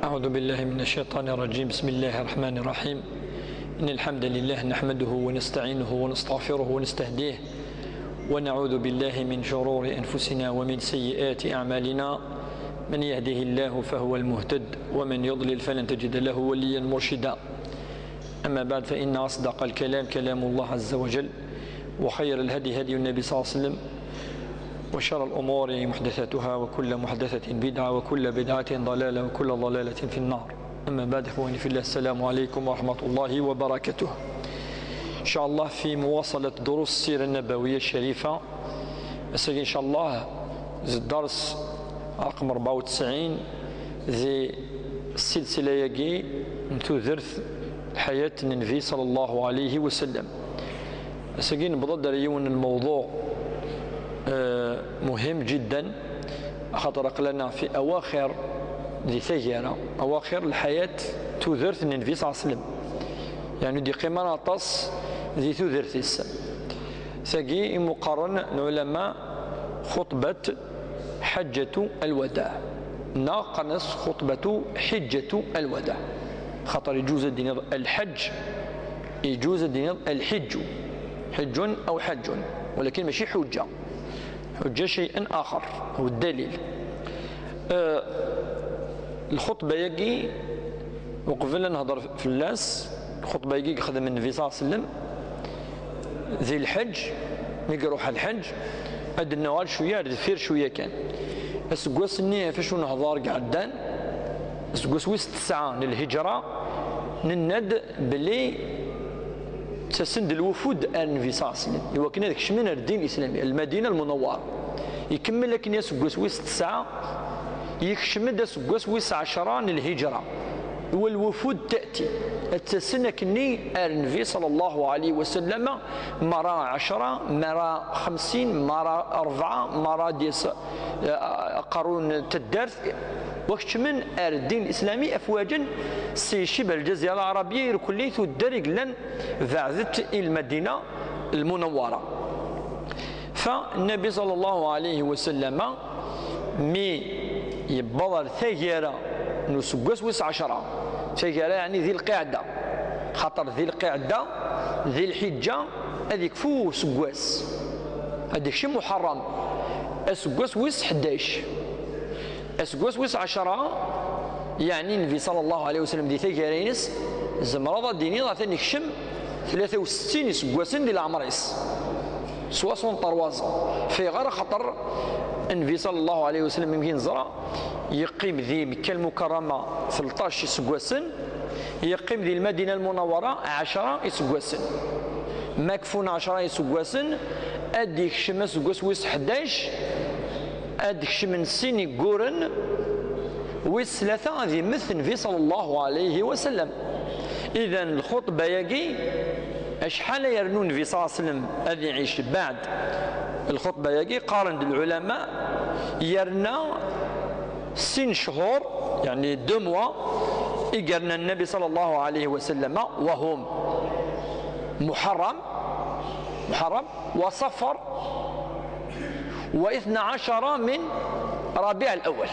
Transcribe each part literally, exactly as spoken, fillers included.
أعوذ بالله من الشيطان الرجيم. بسم الله الرحمن الرحيم. إن الحمد لله نحمده ونستعينه ونستغفره ونستهديه، ونعوذ بالله من شرور أنفسنا ومن سيئات أعمالنا. من يهده الله فهو المهتد، ومن يضلل فلن تجد له وليا مرشدا. أما بعد، فإن أصدق الكلام كلام الله عز وجل، وخير الهدي هدي النبي صلى الله عليه وسلم، وشر الأمور محدثاتها، وكل محدثة بدعة، وكل بدعة ضلالة، وكل ضلالة في النار. أما بعد، إخواني في الله، السلام عليكم ورحمة الله وبركاته. إن شاء الله في مواصلة دروس السيرة النبوية الشريفة. Ass-agi إن شاء الله الدرس رقم أربعة وتسعين ذي السلسلة ياقي نتوذرث حياة النبي صلى الله عليه وسلم. Ass-agi newweḍ-d ar yiwen n lmewḍuɛ, eh, muhim jiddan, axaṭer aql-aneɣ fi awaxir, di taggara, awaxir lḥayat tudert n Nnbi ṣalla Llahu ɛalayhi wa sallam. Yeɛni ur d-yeqqim ara aṭas di tudert-is. Tagi imuqaren n lɛulama xuṭbat ḥaǧǧatu alwadaɛ, neɣ qqaren-as xuṭbatu ḥiǧǧatu alwadaɛ. Xaṭer iǧuz ad d-tiniḍ lḥeǧǧ, iǧuz ad d-tiniḍ lḥiǧǧu. Ḥiǧǧun aw ḥaǧǧun, walakin mačči ḥuǧǧa. Ḥuǧǧa cay'an axar, aw ddalil. Eh, lxuṭba-yagi, uqbel ad nehder fell-as, lxuṭba-yagi yexdem Nnbi ṣalla Llahu ɛalayhi wa sallam, di lḥeǧǧ, mi iruḥ lḥeǧǧ, ad d-nuɣal cwiya ar deffir cwiya kan. Aseggas-nni ɣef acu nehḍer iɛeddan, aseggas wis tesɛa n lhiǧra, nenna-d belli ttasen-d lwufud ar Nnbi ṣalla Llahu ɛalayhi wa sallam, iwakken ad kecmen ar ddin islami, Lmadina Lmunawwara. Ikemmel akken aseggas wis tesɛa, yekcem-d aseggas wis ɛecra n lhiǧra. Walwufud tati, ad ttasen akkenni ar Nnbi ṣalla Llahu ɛalayhi wa sallam, mara ɛecra, mara xemsin, mara rebɛa, mara dis, eh, aqerru n taddart, wa kecmen ar ddin islami, afwaǧen si cibha lǧazira lɛarabiya irkelli tuddar i yellan beɛdet i Lmadina Lmunawwara. Fa Nnabi ṣalla Llahu ɛalayhi wa sallam, mi yewweḍ ar taggara n useggas wis ɛecra, taggara yeɛni di lqiɛda, xaṭer di lqiɛda, di lḥiǧǧa, ad yekfu useggas, ad yekcem Muḥerram, aseggas wis ḥdac. Aseggas wis ɛecra, yeɛni Nnbi ṣalla Llahu ɛalayhi wa sallam di taggara-ines, tzemreḍ ad d-tiniḍ atan yekcem tlata u settin iseggasen di leɛmer-is, soixante-trois ans. Fayɣer? Axaṭer Nnbi ṣalla Llahu ɛalayhi wa sallam, imi neẓra, yeqqim di Mekka Lmukarrama tleṭṭac iseggasen, yeqqim di Lmadina Lmunawwara ɛecra iseggasen. Ma kfun ɛecra iseggasen, ad d-yekcem aseggas wis ḥdac, ad d-kecmen sin igguren, wis tlata ad yemmet Nnbi ṣalla Llahu ɛalayhi wa sallam. Idan lxuṭba-yagi, acḥal ay yernu Nnbi ṣalla Llahu ɛalayhi wa sallam ad iɛic beɛd lxuṭba-yagi? Qqaren-d lɛulama, yerna sin cchur, yeɛni deux mois, i yerna Nnabi ṣalla Llahu ɛalayhi wa sallam, wa hum Muḥerram, Muḥerram, wa Ṣafar, wa itna ɛecra min Rabiɛ Lawal.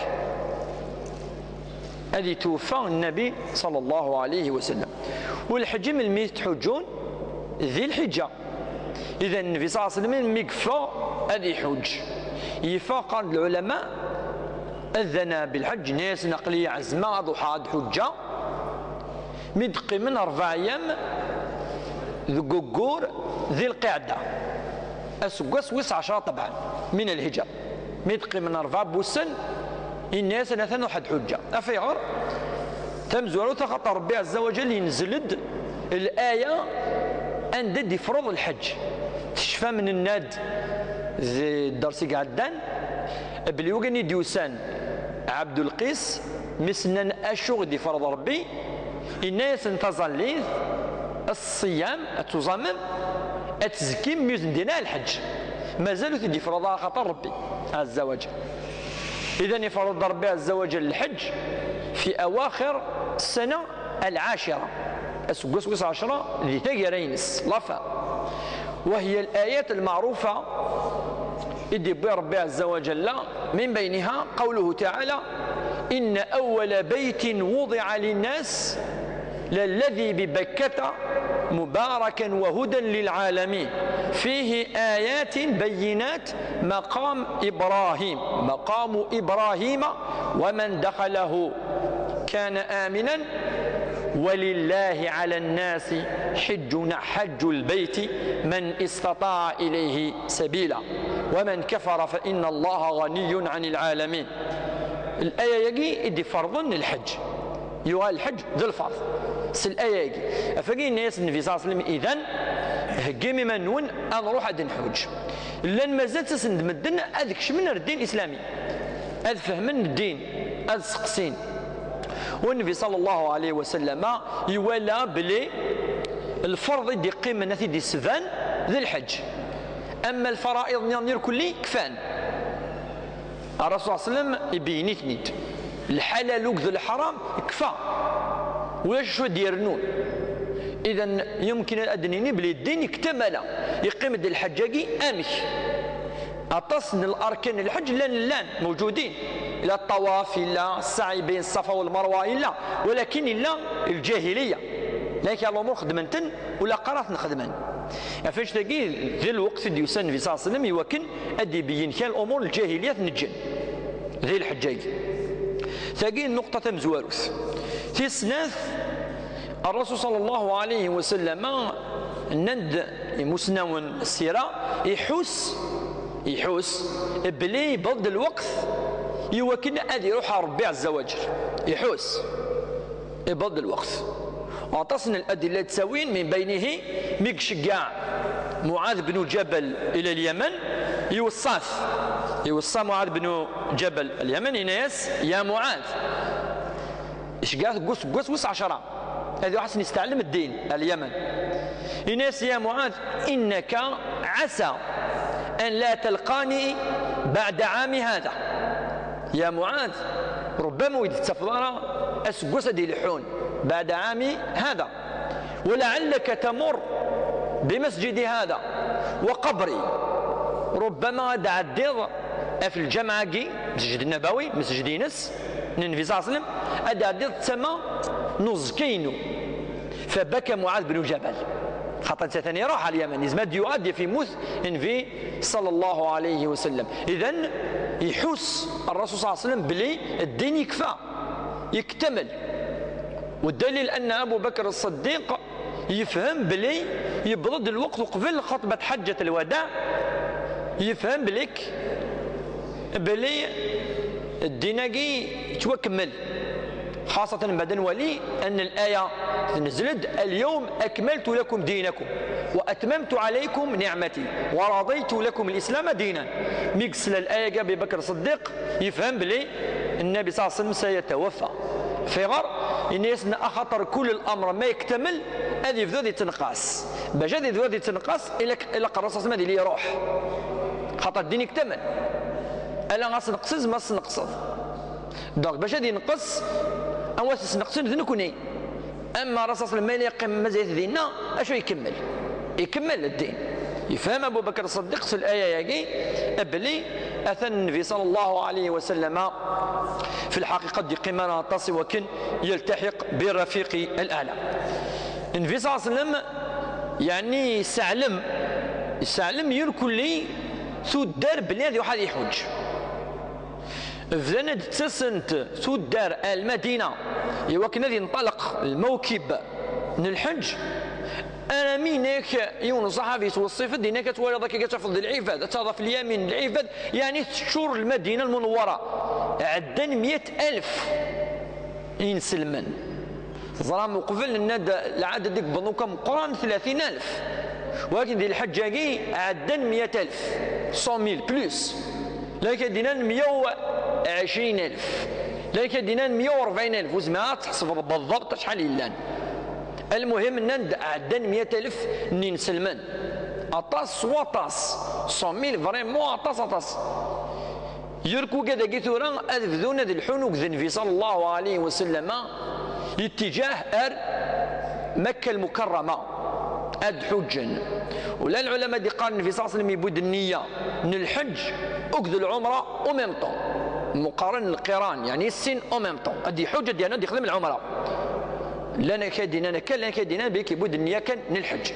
Ad yetweffa Nnabi ṣalla Llahu ɛalayhi wa sallam. U lḥeǧǧ, melmi i t-ttḥuǧǧun? Di lḥiǧǧa. Idan, Nnbi ṣalla Llahu ɛalayhi wa sallam, mi yeffeɣ ad iḥuǧǧ, yeffeɣ, qqaren-d lɛulama, adana bilḥeǧǧ, nnan-asen aql-i ɛezmeɣ ad ruḥeɣ ad ḥuǧǧeɣ. Mi d-qqimen rebɛa ayyam deg uggur di lqiɛda, aseggas wis ɛecra, ṭebɛen, min lhiǧra. Mi d-qqimen rebɛa n wussan, yenna-yasen atan ruḥ ad ḥuǧǧeɣ. Af ayɣer? Tamezwarut, axaṭer Rebbi ɛezza wa jall yenzel-d laya anda i d-ifreḍ lḥeǧǧ. Tecfam, nenna-d di dders i iɛeddan belli wigin i d-yusan Ɛebdulqis, mi s-nnan acu i d-ifreḍ Rebbi, yenna-yasen taẓallit, ṣṣiyam, ad tuẓamem, ad tzekkim, mi ur tendin ara lḥeǧǧ. Mazal ur t-id-ifreḍ ara axaṭer Rebbi ɛezza wa jall. Idan, ifreḍ-d Rebbi ɛezza wa jall lḥeǧǧ fi awaxir ssana al-ɛacira, aseggas wis ɛecra di taggara-ines, la fin. وهي الآيات المعروفة i d-yewwi Rebbi ɛezza wa jall, من بينها قوله تعالى: إن أول بيت وضع للناس للذي ببكة مباركا وهدى للعالمين فيه آيات بينات مقام إبراهيم مقام إبراهيم ومن دخله كان آمنا ولله على الناس حج حج البيت من استطاع إليه سبيلا ومن كفر فإن الله غني عن العالمين. Laya-agi i d-iferḍen lḥeǧ. Yuɣal lḥeǧ d lferḍ s laya-agi. Ɣef wagi yenna-yas Nnbi صلى الله عليه وسلم: إذن هجيم من ون أن روح أدن حج. Llan mazal ttasen-d medden ad kecmen ar ddin islami, ad fehmen ddin, ad seqsin. U Nnbi صلى الله عليه وسلم iwala belli lferḍ i d-iqqimen ad t-id-isban d lḥeǧ. Ama lfara'iḍ-nniḍen irkelli kfan. Ṛṛasul صلى الله عليه وسلم ibeyyen-iten-id. Lḥalal akked leḥram kfa. Ulac acu ad d-yernun. Idan yumkin ad d-nini belli ddin iktamala. Yeqqim-d lḥeǧǧ-agi amek? Aṭas n larkan n lḥeǧǧ llan, llan موجودين. Illa ṭṭawaf, illa ssaɛi بين الصفا والمروة, illa, walakin illa lǧahiliya. Lak lumuṛ xedmen-ten, ur ilaq ara ad ten-xedmen. Ɣef wannect-agi, di lweqt i d-yusa Nnbi صلى الله عليه وسلم iwakken ad d-ibeyyen kra n lumuṛ n lǧahiliya t-neǧǧen di lḥeǧǧ-agi. Tagi nnuqṭa tamezwarut. Tis snat, Ṛṛasul صلى الله عليه وسلم, nnan-d imusnawen n ssira, iḥus, iḥus belli yewweḍ-d lweqt iwakken ad iruḥ ɣer Ṛebbi عز وجل. Iḥus. Yewweḍ-d lweqt. Aṭas n ladilla yettawin, من بينه mi iceggeɛ Muɛad ben Ǧabal ila Lyaman, iweṣṣa-t. Iweṣṣa Muɛad ben Ǧabal Lyaman, yenna-yas: يا معاذ. Iceggeɛ-t deg useggas wis ɛecṛa. Ad iruḥ ad sen-yesteɛlem ddin ar Lyaman. Yenna-yas: يا معاذ، إنك عسى أن لا تلقاني بعد عامي هذا. Ya Muɛad, rubbama ur yi-d-tettafeḍ ara aseggas ad ileḥḥun, بعد عامي هذا، ولعلك تمر بمسجدي هذا وقبري. Rubbama ad d-tɛeddiḍ ɣef lǧameɛ-agi, Mesjid Nabawi, mesjid-ines, n Nnbi صلى الله عليه وسلم, ad d-tɛeddiḍ tama n uẓekka-inu. فبكى معاذ بن جبل. Xaṭer netta atan iruḥ ar Lyaman, yezmer ad d-yuɣal ad d-yaf yemmut Nnbi صلى الله عليه وسلم. Idan, iḥus Ṛṛasul صلى الله عليه وسلم belli ddin yekfa, yektamel. والدليل أن أبو بكر الصديق yefhem belli yewweḍ-d lweqt uqbel xutbat ḥeǧǧat lwadaɛ, yefhem belli, belli ddin-agi yettwakemmel. خاصة بعد أن نولي أن الآية تنزل: اليوم أكملت لكم دينكم وأتممت عليكم نعمتي ورضيت لكم الإسلام دينا. Mi yesla الآية, Abu Bakr Ṣeddiq yefhem belli النبي صلى الله عليه وسلم سيتوفى. Ayɣer? Yenna-yasen: axaṭer kul الأمر ma yektamel, ad yebdu ad yettenqas. Bac ad yebdu ad yettenqas, ilaq, ilaq Ṛṛasul صلى الله عليه وسلم ad yili iruḥ. Xaṭer ddin yektamel. Ala ad tneqseḍ, ma tesneqseḍ. Donc, bac ad yenqes, anwa tesneqsen d nekni. Ama Ṛṛasul صلى الله عليه وسلم, ma yella yeqqim mazal-it dinna, acu ikemmel? Ikemmel ddin. Yefhem Abu Bakr Ṣeddiq s الآية-agi belli atan Nnbi صلى الله عليه وسلم في الحقيقة ur d-yeqqim ara aṭas iwakken يلتحق بالرفيق الأعلى. Nnbi صلى الله عليه وسلم, yeɛni, yesseɛlem, yesseɛlem irkelli tuddar belli ad iruḥ ad iḥuǧǧ. Bdan ad d-ttasent tuddar ar Lmadina iwakken ad yenṭalaq lmawkib n lḥeǧǧ. Armi yenna-ak yiwen n ṣṣaḥabi yettweṣṣif-d, yenna-ak: ad twaliḍ akka, ad tafeḍ d lɛibad, ad taḍaf lyamin n lɛibad, yeɛni teččur Lmadina Lmunewwara. Ɛeddan meyya alef inselmen. Teẓram, uqbel nenna-d lɛadad deg Benuka meqqran tlatin alef. Walakin di lḥeǧǧ-agi ɛeddan meyya alef, cent mille, plus. Llan kan d-yennan meyya u ɛecrin alef. Llan kan d-yennan meyya u rebɛin alef. Ur zmireɣ ad tḥesbeḍ beḍḍabt acḥal yellan. Almuhim, nnan-d ɛeddan meyya alef n inselmen. Aṭas s waṭas. Cent mille, vraiment aṭas, aṭas. Yurk ugad-agi tura ad bdun ad lḥun akked Nnbi صلى الله عليه وسلم, yettiǧah ar Makka Lmukarrama, ad ḥuǧǧen. Ula lɛulama d-iqqaren Nnbi صلى الله عليه وسلم yewwi-d nniya n lḥeǧǧ akked lɛumra en même temps. Muqaren lqiran, yeɛni sin en même temps. Ad iḥuǧ, ad yernu ad yexdem lɛumra. Llan akka i d-yennan akka, llan akka i d-yennan belli yewwi-d nniya kan n lḥeǧ.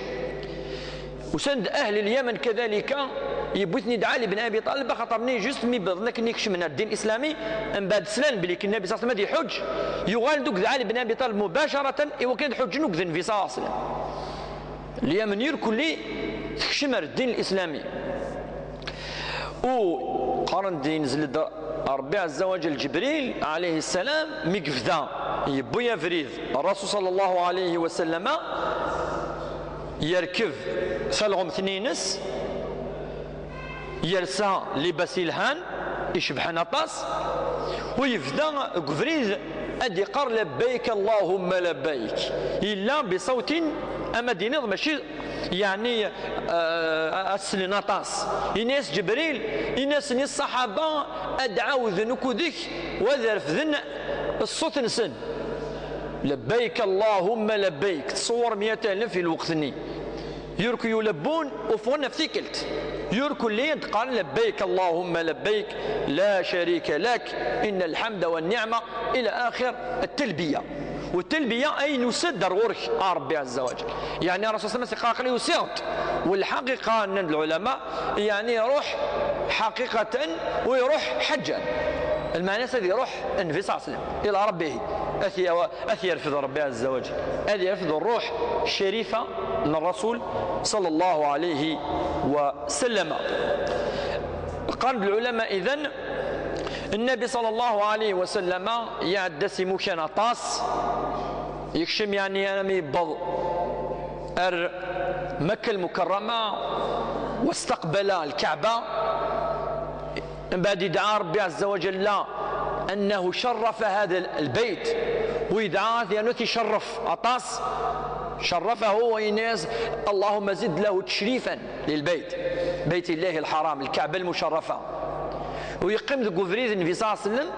Usan-d ahli Lyaman kadalika, yewwi-ten-id Ali ben Abi Ṭalib, axaṭer-nni juste mi wwḍen akken i kecmen ar ddin islami, mbeɛd slan belli kan Nnabi ṣalla Llahu ɛalayhi wa sallam ad iḥuǧ, yuɣal-d akked Ali ben Abi Ṭalib mubacaratan i wakken ad ḥuǧen akked Nnabi ṣalla Llahu ɛalayhi wa sallam. Lyaman irkelli tekcem ar ddin islami. U qqaren-d, yenzil-d Ṛebbi ɛezza wa jell Ǧebril ɛalayhi ssalam, mi yebda yewwi abrid Ṛṛasul ṣalla Llahu ɛalayhi wa sallam, yerkeb talɣemt-nni-ines, yersa libas yelhan, icebḥen aṭas, u yebda deg ubrid ad d-iqqar: "Labbayk Allahumma labbayk." Yella bi ṣawtin, ama d-iniḍ mačči, yeɛni, eh, aslen aṭas. Ini-as Ǧebril, ini-asen i ṣṣaḥaba ad ɛawden akked-k u ad refden ṣṣut-nsen. "Labbayk Allahumma labbayk." Tṣewwer meyat alef i lweqt-nni. Yurku yulebbun, u ffɣen ɣef tikkelt. Yurku lli ad qqaren: "Labbayk Allahumma labbayk, la sharika lak, inna lḥamda wa nniɛma", ila axir talbiya. U talbiya ay nusa-d ar ɣur-k, a Ṛebbi ɛezza wa jell. Yeɛni Ṛṛasul ṣalla Llahu ɛalayhi wa sallam iqqar aql-i usiɣ-d. U lḥaqiqa, nnan-d lɛulama, yeɛni iruḥ ḥaqiqatan u iruḥ ḥeǧǧan. Lmeɛna-s ad iruḥ Nnabi ṣalla Llahu ɛalayhi wa sallam ila Ṛebbihi, ad t-yawa-, ad t-yerfed Ṛebbi ɛezza wa jell, ad yerfed ṛṛuḥ ccarifa n Ṛṛasul ṣalla Llahu ɛalayhi wa sallam. Qqaren-d lɛulama, idan, Nnabi ṣalla Llahu ɛalayhi wa sallam iɛedda s imukan aṭas, yekcem, yeɛni, armi yewweḍ ar Makka Lmukarrama, واستقبل الكعبة. Mbeɛd idɛa Ṛebbi ɛezza wa jell أنه شرف هذا البيت, u yedɛa ad yernu ad t-icerref aṭas. شرفه, wa yenna-as: "اللهم زد له تشريفا للبيت، بيت الله الحرام، الكعبة المشرفة." U yeqqim deg ubrid n Nnabi ṣalla Llahu ɛalayhi wa sallam,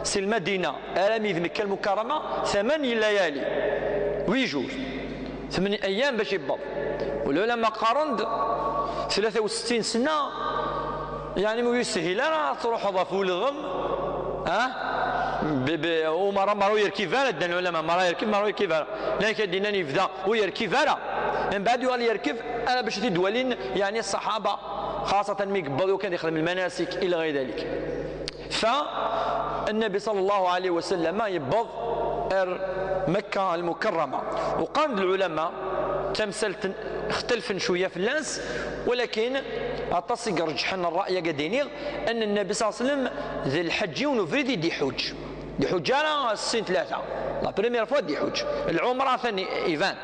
si Lmadina armi d Mekka Lmukarrama, ثمان ليالي, huit jours. Tmen ayyam bac yewweḍ. U lɛulama qqaren-d tlata u settin sna, yeɛni ur yeshil ara ad truḥeḍ ɣef ulɣem, ah? Bi, bi, u mara, mara ur yerkib ara, ddan lɛulama, mara yerkib, mara ur yerkib ara. Llan kra d-yennan yebda ur yerkib ara. Mbeɛd yuɣal yerkib, ala bac ad t-id-walin, yeɛni ṣṣaḥaba, xaṣatan mi yewweḍ yakan ad yexdem lmanasik ila ɣayr dalik. Fa Nnabi ṣalla Llahu ɛalayhi wa sallam yewweḍ ar Makka Lmukarrama. U qqaren-d lɛulama, tamsalt ixtalfen cwiya fell-as, walakin aṭas i ireǧḥen ṛṛay-agi ad d-iniɣ, أن Nnabi ṣalla Llahu ɛalayhi wa sallam d lḥeǧǧ yiwen ubrid i d-iḥuǧ. D-iḥuǧ ara sin tlata. La première fois d-iḥuǧ. Lɛumra atan iban.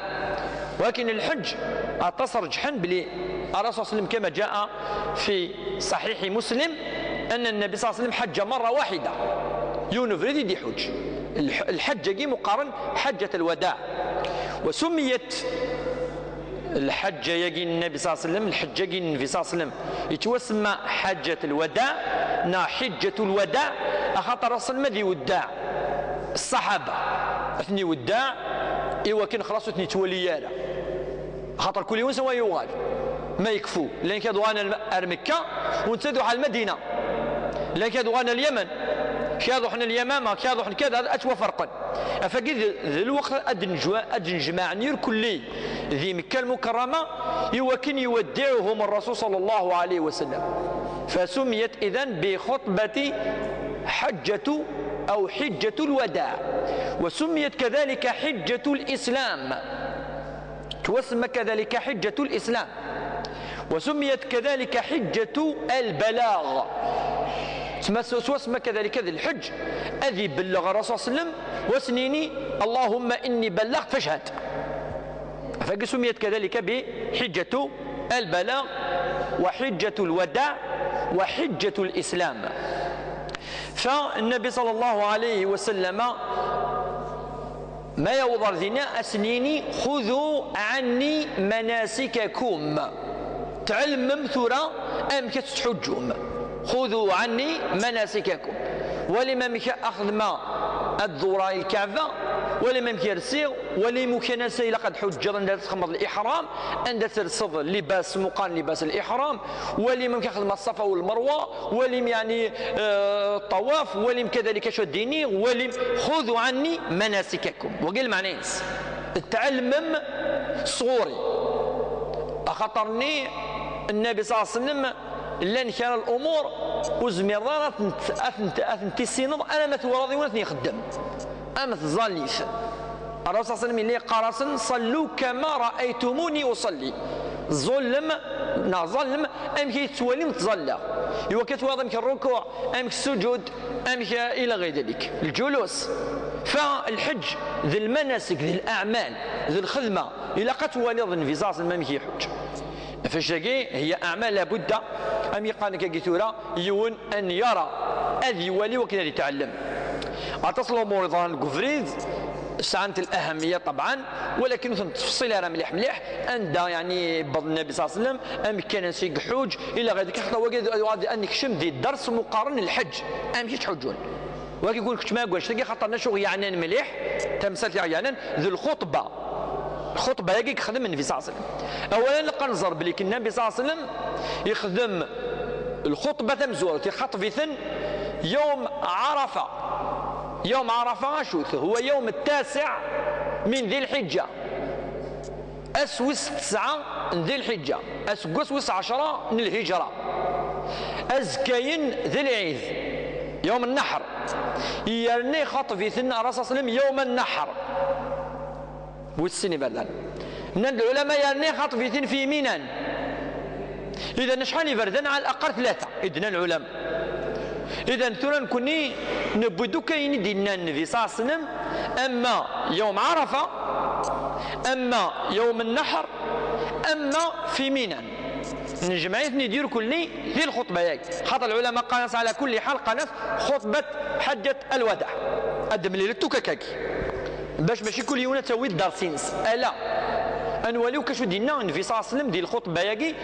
Walakin lḥeǧǧ, aṭas reǧḥen belli Ṛṛasul ṣalla Llahu ɛalayhi wa sallam, كما جاء في صحيح مسلم أن النبي صلى الله عليه وسلم حج مرة واحدة. Yiwen ubrid i d-iḥuǧ. Lḥ-, lḥeǧǧ-agi meqqaren حجة الوداع. وسميت الحجة-agi n Nnabi ṣalla Llahu ɛalayhi wa sallam, lḥeǧǧ-agi n Nnabi ṣalla Llahu ɛalayhi wa sallam, yettwasemma حجة الوداع neɣ حجة الوداع, axaṭer Ṛṛasul ad iweddeɛ ṣṣaḥaba, ad ten-iweddeɛ i wakken xlaṣ ur ten-yettwali ara. Axaṭer kul yiwen s anwa yuɣal. Ma yekfu, llan kra ad uɣalen ar Mekka, u netta ad iruḥ ar Lmadina. Llan kra ad uɣalen ar Lyaman, kra ad ruḥen ar Lyamama, kra ad ruḥen kada, ad ttwaferqen. Afagi d, d lweqt ad d-nejwa-, ad d-nejmaɛen irkelli di Mekka Lmukarrama, i wakken يودعهم الرسول صلى الله عليه وسلم. فسميت إذن بخطبة حجة أو حجة الوداع، وسميت كذلك حجة الإسلام. Tettwasemma كذلك حجة الإسلام، وسميت كذلك حجة البلاغ. Tettwasemma كذلك d lḥeǧǧ ad ibelleɣ Ṛṛasul ṣalla Llahu ɛalayhi wa sallam, u ad as-yini: "اللهم إني بلغت فاشهد". Afagi سميت كذلك بحجة البلاغ وحجة الوداع وحجة الإسلام. Fa Nnabi ṣalla Llahu ɛalayhi wa sallam, ma yewweḍ ar dinna, ad asen-yini: "خذوا عني مناسككم." Tɛelmem tura amek ad tettḥuǧǧum. "خذوا عني مناسككم." Walim amek axedma ad ḍewreɣ i Lkaɛba, Walim amek i rsiɣ, walim ukan ass-a ilaq ad ḥuǧǧeḍ, anda txedmeḍ liḥram, anda terseḍ libas, muqan libas liḥram, walim amek xedmeɣ ṣṣafa u lmerwa, walim yeɛni eh, ṭṭawaf, walim kadalik acu ad d-iniɣ, walim xudu ɛanni manasikakum. Wagi lmeɛna-ines, tɛelmem sɣur-i. Axaṭer-nni Nnabi ṣalla Llahu ɛalayhi wa sallam, llan kra n lumuṛ ur tezmireḍ ara ad tent-, ad tent-, ad tent-tissineḍ alamma twalaḍ yiwen ad ten-ixeddem. Am tẓallit. Ṛṛasul ṣalla Llahu ɛalayhi wa sallam yella yeqqar-asen: "Ṣallu kama raaytumuni uṣalli." Ẓullem, neɣ ẓallem amek ay tettwalim ttẓallaɣ. Iwakken ad twalaḍ amek rrukuɛ, amek ssuǧud, amek ila ɣayr dalik. Lǧulus. Fa lḥeǧǧ d lmanasek, d laɛmal, d lxedma. Ilaq ad twaliḍ Nnabi ṣalla Llahu ɛalayhi wa sallam amek iḥuǧǧ. Ɣef wannect-agi, hiya aɛmal labudda, am yeqqaren akka tura, yiwen an yara, ad iwali wakken ad itɛellem. Aṭas n lumuṛ iḍran deg ubrid, sɛant lahamiya ṭebɛan, walakin ur tent-tefṣil ara mliḥ mliḥ, anda yeɛni yewweḍ Nnabi ṣalla Llahu ɛalayhi wa sallam, amek kan ansi i iḥuǧǧ, ila ɣayr dalik, xaṭer wagi ad, ad, ad nekcem di dders meqqaren n lḥeǧǧ, amek i ttḥuǧǧun. Wagi kun kečč ma gwac tagi, xaṭer acu ɣ-yeɛnan mliḥ, tamsalt i ɣ-yeɛnan d lxuṭba. Lxuṭba-agi yexdem Nnabi ṣalla Llahu ɛalayhi wa sallam. Awal, ilaq ad nẓer belli Nnabi ṣalla Llahu ɛalayhi wa sallam yexdem lxuṭba tamezwarut, ixaṭeb-iten yawm Ɛarafa. Yawm Ɛarafa acu-t? Huwa yawm ttasiɛ min Di Lḥiǧǧa. Ass wis tesɛa n Di Lḥiǧǧa, aseggas wis ɛecṛa n Lhiǧra. Azekka-yen d lɛid, yawm Nneḥr. Yerna ixaṭeb-iten Ṛṛasul ṣalla Llahu ɛalayhi wa sallam yawm Nneḥr. Wis sin iberdan. Nnan lɛulama yerna ixaṭeb-iten fi Minan. Idan acḥal iberdan? Ɛal aqal tlata, i d-nnan lɛulama. Idan tura nekni newwi-d akk ayen i d-yenna Nnbi ṣalla Llahu ɛalayhi wa sallam, ama yawm Ɛarafa, ama yawm Nneḥr, ama fi Minan. Nejmeɛ-iten-id irkelli di lxuṭba-yagi. Xaṭer lɛulama qqaren-as ɛala kulli ḥal, qqaren-as xuṭbat ḥaǧǧat alwadaɛ. Ad d-mlilet akk akkagi. Bac mačči kul yiwen ad tawi ddersi-ines. Ala. Ad nwali akk acu d-yenna Nnbi ṣalla Llahu ɛalayhi wa sallam di lxuṭba-yagi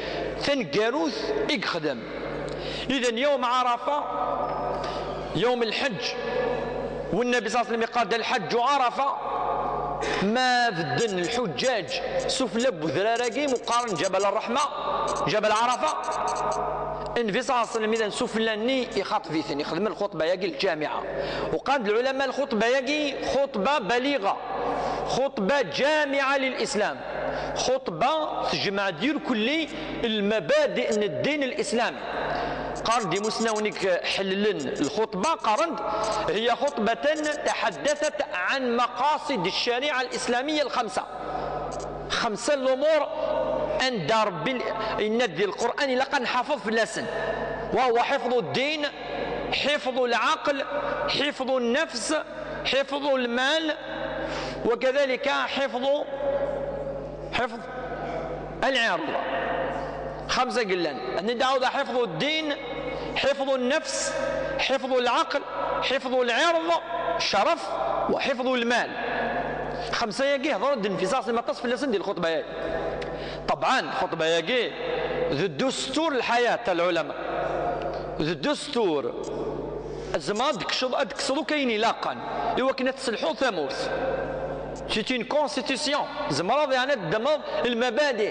taneggarut i yexdem. Idan, yawm Ɛarafa, yawm lḥeǧǧ, u Nnbi ṣalla Llahu ɛalayhi wa sallam yeqqar-d: "Lḥeǧǧu Ɛarafa." Ma bedden lḥuǧǧaǧ sufella n wedrar-agi meqqaren Ǧabal Ṛṛeḥma, Ǧabal Ɛarafa, Nnbi ṣalla Llahu ɛalayhi wa sallam idan sufella-nni ixaṭeb-iten, ixdem lxuṭba-yagi lǧamiɛa. U qqaren-d lɛulama lxuṭba-yagi xuṭba baliɣa, xuṭba ǧamiɛa lil Islam, xuṭba tejmeɛ-d irkelli lmabadi n ddin lislami. Qqaren-d imusnawen i iḥelllen lxuṭba, qqaren-d: "Hiya xuṭbatan taḥaddatat ɛan maqasid ccariɛa lislamiyya lxamsa." Xemsa n lumuṛ anda Ṛebbi yenna-d di Lqur'an ilaq ad nḥafeḍ fell-asen. Wa huwa ḥifḍu ddin, ḥifḍu lɛaql, ḥifḍu nnefs, ḥifḍu lmal, wa kadalika ḥifḍu, ḥifḍ lɛirḍ. Xemsa i yellan. Ad nɛawed: ḥifḍu ddin, ḥifḍu nnefs, ḥifḍu lɛaql, ḥifḍu lɛirḍ, ccref, wa ḥifḍu lmal. Xemsa-yagi hedṛen-d Nnbi ṣalla Llahu ɛalayhi wa sallam aṭas fell-asen di lxuṭba-yagi. Ṭebɛan, lxuṭba-yagi d ddustur n lḥayat n lɛulama. D ddustur. Tzemreḍ ad d-tekkseḍ, ad d-tekkseḍ akk ayen ilaqen i wakken ad tesselḥuḍ tamurt. C'est une constitution. Tzemreḍ yeɛni ad d-tdemmeḍ lmabadi.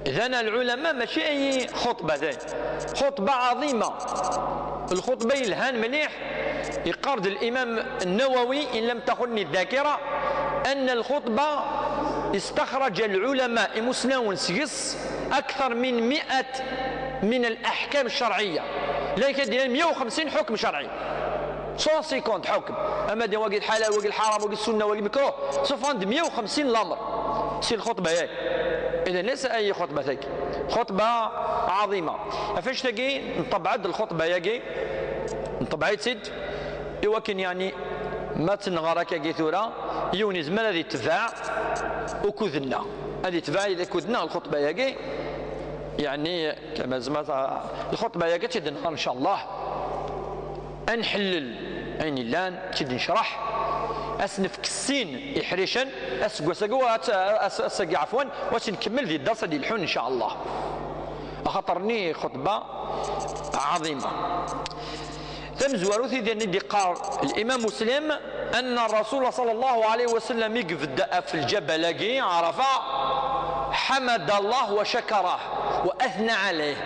Idan, lɛulama mačči ay xuṭba, d xuṭba ɛaḍima. Lxuṭba yelhan mliḥ. Yeqqar-d Limam Nnawawi, in lam taxunni ddakira, anna lxuṭba istaxraǧa lɛulama, imusnawen seg-s, aktar min miat min alaḥkam ccerɛiyya. Llan kra d-yennan meyya u xemsin ḥukm ccerɛi. Cent cinquante ḥukm. Ama d wagi lḥalal, wagi lḥaram, wagi ssunna, wagi mekruh. Ṣufan-d meyya u xemsin lamer si lxuṭba-yagi. Idan, laysa ay xuṭba tagi. Xuṭba ɛaḍima. Ɣef wannect-agi, nṭebɛ-d lxuṭba-yagi, nṭebɛ-itt-id, i wakken, yeɛni, ma tt-nɣer akkagi tura, yiwen yezmer ad itbeɛ ukud-nneɣ. Ad itbeɛ ukud-nneɣ lxuṭba-yagi, yeɛni, kama zma ta-, lxuṭba-yagi ad tt-id-nɣer, ncallah. Ad nḥellel ayen illan, ad tt-id-necreḥ, ad s-nefk sin iḥricen, aseggas-agi, wa-, as-, as-, ass-agi, ɛefwan, wa ad tt-nkemmel di dders ad d-ilḥun, ncallah. Axaṭer-nni xuṭba ɛaḍima. Tamezwarut i d-, i d-iqqar Limam Muslim, أن الرسول صلى الله عليه وسلم يقفد في الجبل كي عرفة، حمد الله وشكره وأثنى عليه،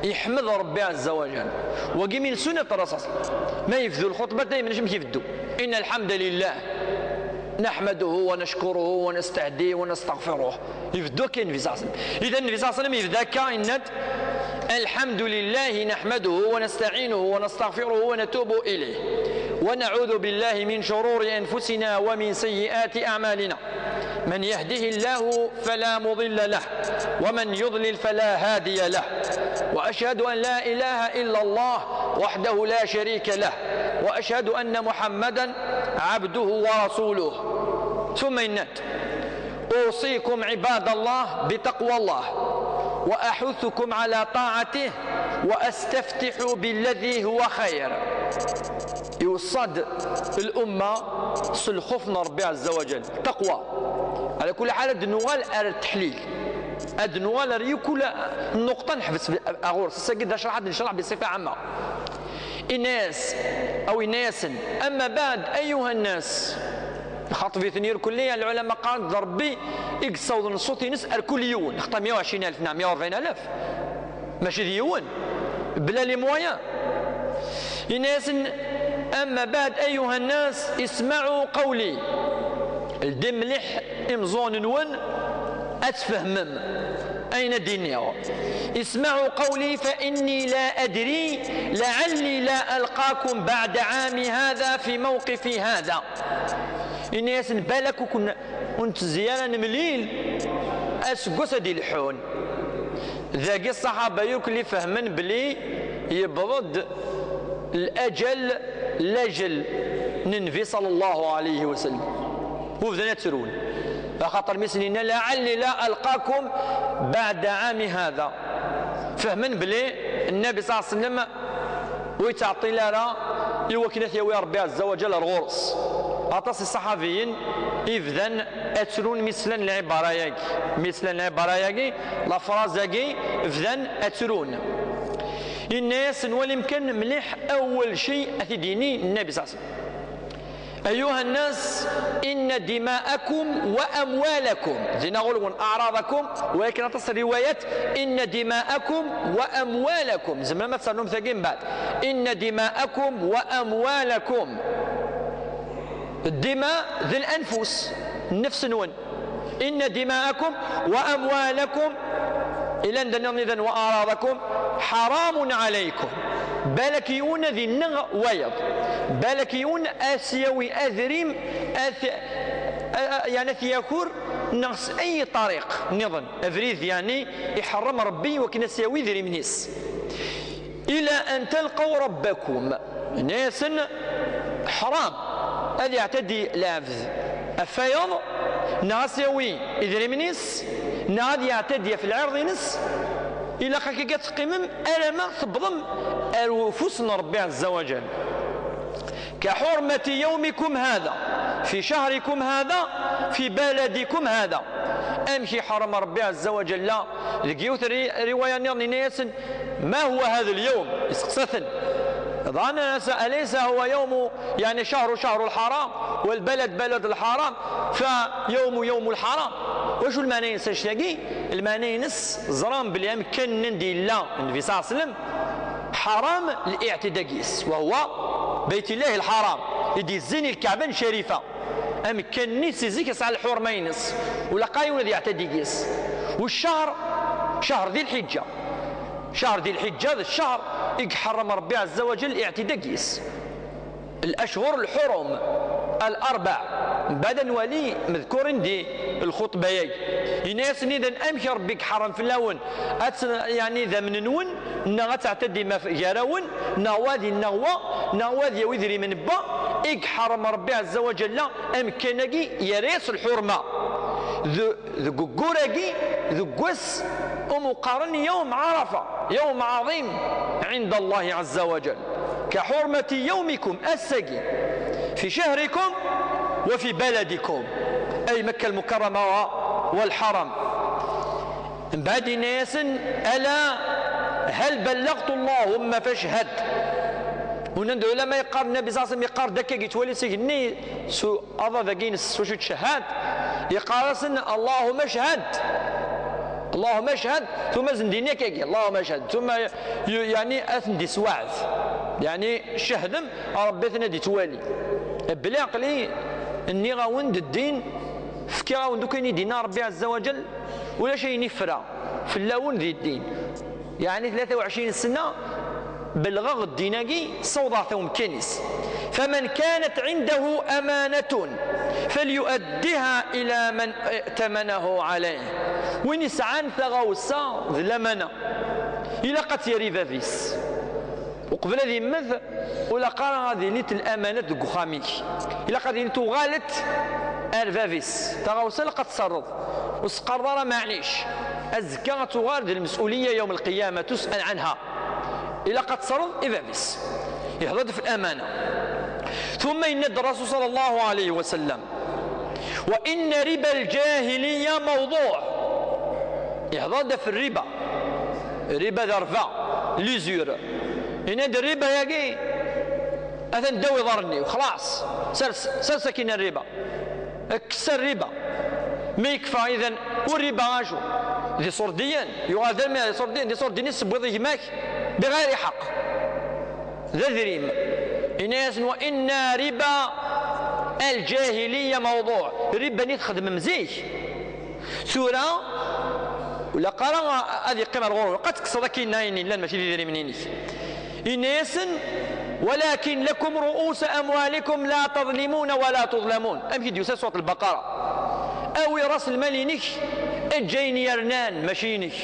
يحمد ربي عز وجل. وقي من سنة الرسول، ما يفدو الخطبة دائما شم يفدو: إن الحمد لله نحمده ونشكره ونستهديه ونستغفره. يفدو كاين النبي صلى الله عليه وسلم. إذا النبي صلى الله عليه وسلم يفداك إنت: الحمد لله نحمده ونستعينه ونستغفره ونتوب إليه، ونعوذ بالله من شرور أنفسنا ومن سيئات أعمالنا. من يهده الله فلا مضل له، ومن يضلل فلا هادي له. وأشهد أن لا إله إلا الله وحده لا شريك له، وأشهد أن محمدا عبده ورسوله. ثم إنت أوصيكم عباد الله بتقوى الله، وأحثكم على طاعته، وأستفتح بالذي هو خير. يوصد الأمة سلخوف ربي عز وجل، تقوى. على كل حال، هاد نوال أر التحليل، هاد نوال أر يكل نقطة نحبس أغور ساكي دا شرح، نشرح بصفة عامة. إناس أو إناسن، أما بعد أيها الناس، خاطب اثنين كلية العلماء قال ربي يقصد الصوت ينس أر كل يوم، خطا مية وعشرين ألف، نعم، مية وأربعين ألف، ماشي ديون، بلا لي مويان. إناس، أما بعد أيها الناس اسمعوا قولي. الدم مليح إمزون نون أتفهمم أين دينيو. اسمعوا قولي فإني لا أدري لعلي لا ألقاكم بعد عام هذا في موقفي هذا. إناس بالك كنا ونت زيارة نمليل أسقس دي الحون. Dagi ṣṣaḥaba yakk lli fehmen belli yewweḍ-d lajal, lajal n Nnbi ṣalla Llahu ɛalayhi wa sallam. Ur bdan ad ttrun. Axaṭer mi sen-yenna: "Laɛalli la alqakum baɛda ɛami hada." Fehmen belli Nnbi ṣalla Llahu ɛalayhi wa sallam ur yettɛeṭṭil ara i wakken ad t-yawi Ṛebbi ɛezza wa jal ar ɣur-s. Aṭas n ṣṣaḥabiyen i bdan ad ttrun mi slan lɛibara-yagi. Mi slan lɛibara-yagi, la phrase-agi, bdan ad ttrun. Yenna-yasen: "Walim kan mliḥ awwel cay ad t-id-yini Nnbi ṣalla Llahu ɛalayhi wa sallam." "Ayuha nnas, inna dima'akum wa amwalakum." Dinna ɣur-wen a'radakum, walakin aṭas n riwayat, "Inna dima'akum wa amwalakum." Tzemrem ad ternum tagi mbeɛd. "Inna dima'akum wa amwalakum." Ddima d lanfus, nnefs-nwen. "Inna dima'akum wa amwalakum", ilan d nniḍen wa a'radakum, "ḥaramun ɛalaykum." Balak yiwen ad inneɣ wayeḍ. Balak yiwen ad s-yawi adrim, ad t-, a-, a-, yeɛni ad t-yaker, neɣ s ay ṭariq nniḍen. Abrid, yeɛni, iḥeṛṛem Ṛebbi wakken ad s-yawi idrimen-is. "Ila an talqaw rabbakum." Yenna-yasen, ḥram ad yeɛtadi lɛebd ɣef wayeḍ, neɣ ad s-yawi idrimen-is, neɣ ad yeɛtadi ɣef lɛirḍ-ines, ilaq akka ad teqqimem alamma tewwḍem ar ufus n Ṛebbi ɛezza wa jal. "Ka ḥurmati yawmikum hada, fi cahrikum hada, fi baladikum hada." Amek iḥeṛṛem Ṛebbi ɛezza wa jalla? Deg yiwet ri-, riwaya nniḍen yenna-yasen: "Ma huwa hada al-yawm?" Iseqsa-ten. Dɣa nnan-as: "Alaysa huwa yawmu, yeɛni, cahru, cahru al-ḥaram, wal balad, balad al-ḥaram, fa yawmu, yawmu al-ḥaram." Wacu lmeɛna-ines annect-agi? Lmeɛna-ines, ẓran belli amkan-nni anda yella Nnbi ṣalla Llahu ɛalayhi wa sallam, ḥaṛam liɛtida deg-s, wa huwa Bayt Llahi l-ḥaṛam, i d-yezzin i Lkaɛba n Carifa. Amkan-nni si zik yesɛa lḥurma-ines, ur ilaq ara yiwen ad yeɛtadi deg-s. U ccahr, ccahr Di Lḥiǧǧa, ccahr Di Lḥiǧǧa d ccahr i iḥeṛṛem Ṛebbi ɛezza wa jal liɛtida deg-s. Al-ashhur al-ḥurum, al-arbaɛ, mbeɛd ad nwali medkurin di lxuṭba-yagi. Yenna-yasen idan amek Ṛebbi i iḥeṛṛem fell-awen ad t-, yeɛni idammen-nwen, neɣ ad teɛtadim ɣef gar-awen, neɣ wa ad inneɣ wa, neɣ wa ad yawi idrimen n wa, i iḥeṛṛem Ṛebbi ɛezza wa jalla amkan-agi, yerra-yas lḥurma. D-, deg uggur-agi, deg wass umi qqaren yawm Ɛarafa, yawm ɛaḍim ɛinda Llahi ɛezza wa jal. "Ka ḥurmati yawmikum", ass-agi, "fi cahrikum wa fi baladikum", ay Makka al-Mukarrama wa, wal-Ḥaram. Mbeɛd yenna-yasen: "Ala hal ballaɣtu? Allahumma fashhad." Unan-d ulama yeqqar, Nnabi ṣalla Llahu ɛalayhi wa sallam yeqqar-d akka, yettwali s igenni, s aḍad-agi-ines s wacu yettcehhad, yeqqar-asen: "Allahumma shhad, Allahumma shhad", tumma zendin akka-agi: "Allahumma shhad", tumma y-, yeɛni ad ten-d-isweɛd, yeɛni cehdem, Ṛebbi ad ten-id-ittwali. Belli aql-i nniɣ-awen-d ddin, fkiɣ-awen-d akk ayen i d-yenna Ṛebbi ɛezza wa jell, ulac ayen ifra fell-awen di ddin. Yeɛni tlata u ɛecrin sna belɣeɣ ddin-agi, ssawḍeɣ-t i umkan-is. "Faman kanat ɛindahu amanatun falyuaddiha ila man i'tamanahu ɛalayh." Win isɛan taɣawsa d lamana, ilaq ad tt-yerr i bab-is. Uqbel ad yemmet, ur ilaq ara ad ilit lamanat deg uxxam-ik. Ilaq ad ilit tuɣalet ar bab-is. Taɣawsa ilaq ad tt-terreḍ. Ur s-qqareḍ ara: "Maɛlic, azekka ad tuɣal d lmesuliyya yawm lqiyama, tus'al ɛanha." Ilaq ad tt-terreḍ i bab-is. Ihḍa-d ɣef lamana. Tumma yenna-d Ṛṛasul ṣalla Llahu ɛalayhi wa sallam: "Wa inna riba al-ǧahiliyya mawḍuɛ." Ihḍa-d ɣef rriba. Rriba d rrba, l'usure. Yenna-d: "Rriba-yagi atan ddaw iḍarren-iw, xlaṣ. Sers, sers akkin rriba. Kkes rriba." Ma yekfa, idan, ur rriba acu? D iṣurdiyen, yuɣal d almi d iṣurdiyen, d iṣurdiyen i tessewwiḍ i gma-k biɣayri ḥeqq. D adrim. Yenna-yasen: "Wa inna riba al-ǧahiliyya mawḍuɛ." Rriba-nni txedmem zik. Tura, ur ilaq ara ad yeqqim ar ɣur-wen. Ilaq ad tekkseḍ akkin ayen yellan, mačči d idrimen-inek. Yenna-yasen: "Walakin lakum ru'usu amwalikum la tazlimuna wa la tuzlamun." Amek i d-yusa Surat Lbaqara? Awi ras lmal-inek, eǧǧ ayen yernan, mačči inek.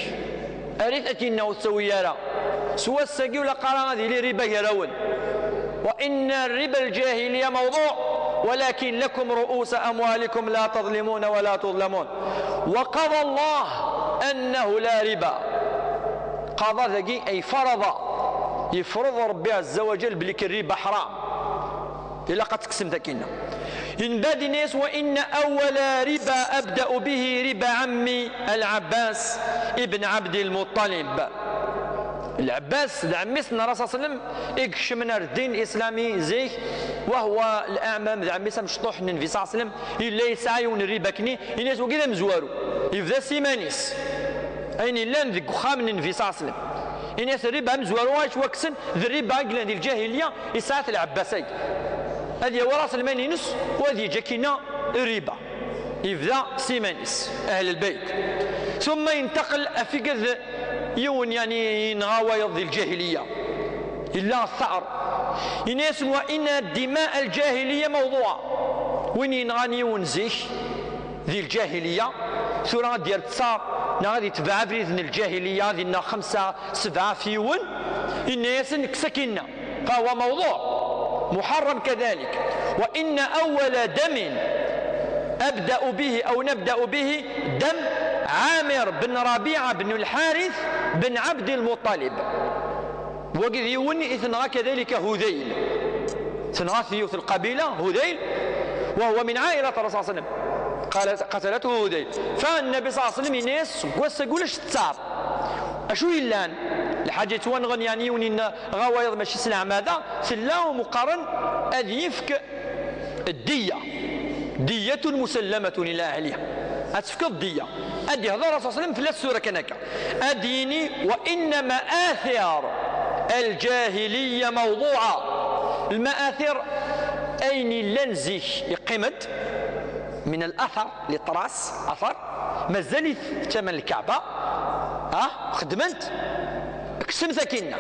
Err-it akken ur tettawi ara. S wass-agi ur ilaq ara ad yili rriba gar-awen. "Wa inna riba al-ǧahiliyya mawḍuɛ, walakin lakum ru'usu amwalikum la tazlimuna wa la tuzlamun. Wa qada Allah annahu la riba." Qada dagi ay farada. Yefreḍ Ṛebbi ɛezza wa jell belli rriba ḥram. Ilaq ad tekksemt akkin. Yenna-d, yenna-yas: "Wa inna awwala riba abda'u bihi riba ɛammi Al-Ɛabbas ibn Ɛabdil Muṭṭalib." Lɛabbas d ɛemmi-s n Ṛṛasul ṣalla Llahu ɛalayhi wa sallam, i ikecmen ar ddin islami zik, wa huwa l-aɛmam, d ɛemmi-s amecṭuḥ n Nnbi ṣalla Llahu ɛalayhi wa sallam, yella yesɛa yiwen n rriba akkenni, yenna-yas: "Wagi d amezwaru." Yebda s iman-is. Ayen yellan deg uxxam n Nnbi ṣalla Llahu ɛalayhi wa sallam. Yenna-yas: "Rriba amezwaru ara yettwakksen, d rriba i yellan di lǧahiliyya, yesɛa-t Lɛabbas-agi. Ad yawi ras lmal-ines u ad yeǧǧ akkin rriba." Yebda s iman-is, Ahl Lbeyt. Tumma yentaqel, afig-d yiwen, yeɛni, yenɣa wayeḍ di lǧahiliyya. Yella ttaɛer. Yenna-yasen: "Wa inna dima al-ǧahiliyya mawḍuɛa." Win yenɣan yiwen zik, di lǧahiliyya, tura ad d-yerr ttaɛer, neɣ ad yetbeɛ abrid n lǧahiliyya, ad yenɣ xemsa, sebɛa ɣef yiwen, yenna-yasen: "Kkes akkin-nni." فهو موضوع محرم كذلك. وإن أول دم أبدأ به أو نبدأ به دم عامر بن ربيعة بن الحارث بن عبد المطلب. Wagi d yiwen i tenɣa كذلك Hudayl. Tenɣa-t yiwet n lqabila, Hudayl, وهو من عائلة الرسول صلى الله عليه وسلم. قال: "قتلته هديل." Fa Nnabi ṣalla Llahu ɛalayhi wa sallam yenna-yas: "Seg wass-agi ulac ttaɛer." Acu yellan? Lḥaǧa yettwanɣen, yeɛni, yiwen yenɣa wayeḍ mačči s leɛmada, tella umi qqaren ad yefk ddiyya. دية مسلمة إلى أهلها. Ad tefkeḍ ddiyya. Ad d-yehder Rasul ṣalla Llahu ɛalayhi wa sallam fell-as tura kan akka. Ad d-yini: "وإن مآثر الجاهلية موضوعة." Lmaatir, ayen yellan zik yeqqim-d, من الأثر, les traces, athar, mazal-it tama n Lkaɛba, ah, xedmen-t, kksen-t akkin-nni.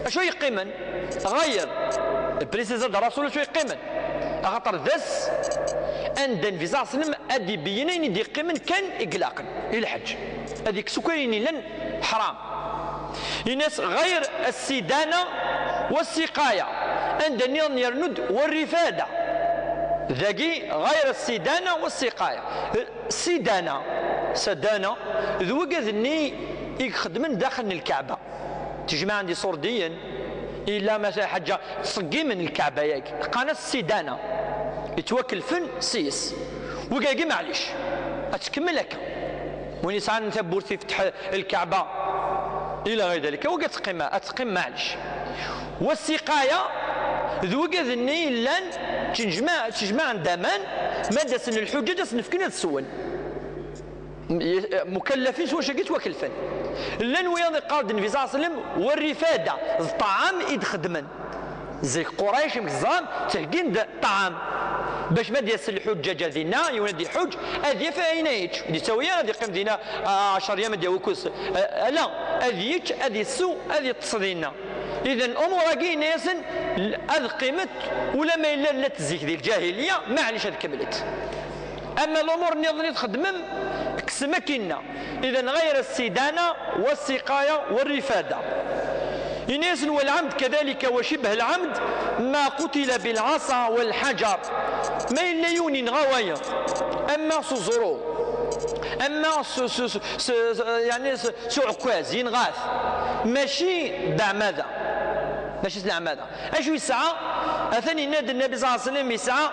Acu ay yeqqimen? Ɣayr, préciser-d Rasul acu ay yeqqimen. Axaṭer d ass anda Nnbi ṣalla Llahu ɛalayhi wa sallam ad d-ibeyyen ayen i d-yeqqimen kan i ilaqen i lḥeǧǧ. Ad yekkes akk ayen yellan ḥram. Yenna-yas: "غير السدانة والسقاية." Anda nniḍen yernu-d: "والرفادة." Dagi, "غير السدانة والسقاية." Ssidana, ssadana, d wigad-nni i ixeddmen daxel n Lkaɛba. Tejmaɛen-d iṣurdiyen, illa ma ḥaǧa, ttṣeggimen Lkaɛba-yagi. Qqaren-as ssidana. Yettwakelfen s-yes. Wigagi, maɛlic, ad tkemmel akka. Win yesɛan tawwurt ifetteḥ Lkaɛba, ila ɣir dalika, wagi ad teqqim, ad teqqim, maɛlic. Wa ssiqaya, D wigad-nni yellan ttejmaɛ-, ttejmaɛen-d aman, ma d-asen lḥuǧǧaǧ ad sen-fken ad swen. Mukallafin s wacu-agi ttwakelfen. Llan wiyaḍ iqqar-d Nnbi صلى الله عليه وسلم, والرفادة, d ṭṭɛam i d-xeddmen. Zik Qurayc, amek teẓram, ttheggin-d ṭṭɛam. Bac ma d-yas lḥuǧǧaǧ ar dinna, yiwen ad iḥuǧǧ, ad yaf ayen ad yečč. Ur d-yettawi ara ad yeqqim dinna, ah, ɛecṛ yam ad yawi kullec. Ah, ala, ad yečč, ad isew, ad yeṭṭes dinna. Idan, umur-agi yenna-yasen, ad qqimet, ulamma yella llant zik di lǧahiliya, maɛlic ad kemmlet. Ama lumuṛ nniḍen i txeddmem, kksem akkinna. Idan, ɣayr as-sidana wa siqaya wa rifada. Yenna-yasen, والعمد كذلك وشبه العمد ما قتل بالعصا والحجر. Ma yella yiwen yenɣa wayeḍ, ama s uẓru, ama s, s, s, s, yeɛni s, s uɛekkaz, yenɣa-t. Mačči d aɛmada. Mačči s leɛmada. Acu yesɛa? Atan yenna-d Nnbi صلى الله عليه وسلم yesɛa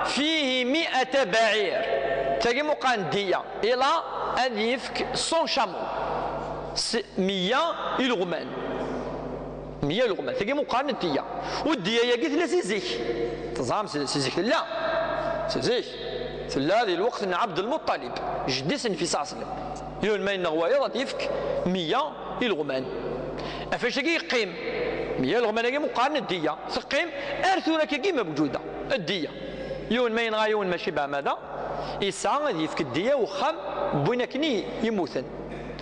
فيه مئة بعير. Tagi meqqar n ddiya. Il a ad yefk cent chameaux. S-, meyya ileɣman. Meyya ileɣman. Tagi meqqar n ddiya. U ddiya-yagi tella si zik. Teẓram si, si zik tella. Si zik. Tella di lweqt n Ɛebd Lmuṭṭalib, jeddi-s n Nnbi صلى الله عليه وسلم. Yiwen ma yenɣa wayeḍ ad yefk meyya ileɣman. Ɣef wacu-agi yeqqim. Meyya ileɣman-agi meqqar n ddiya. Teqqim ar tura akkagi mewǧuda. Ddiya. Yiwen ma yenɣa yiwen mačči beɛmada, yesɛa ad yefk ddiya i uxxam n win akken i yemmuten.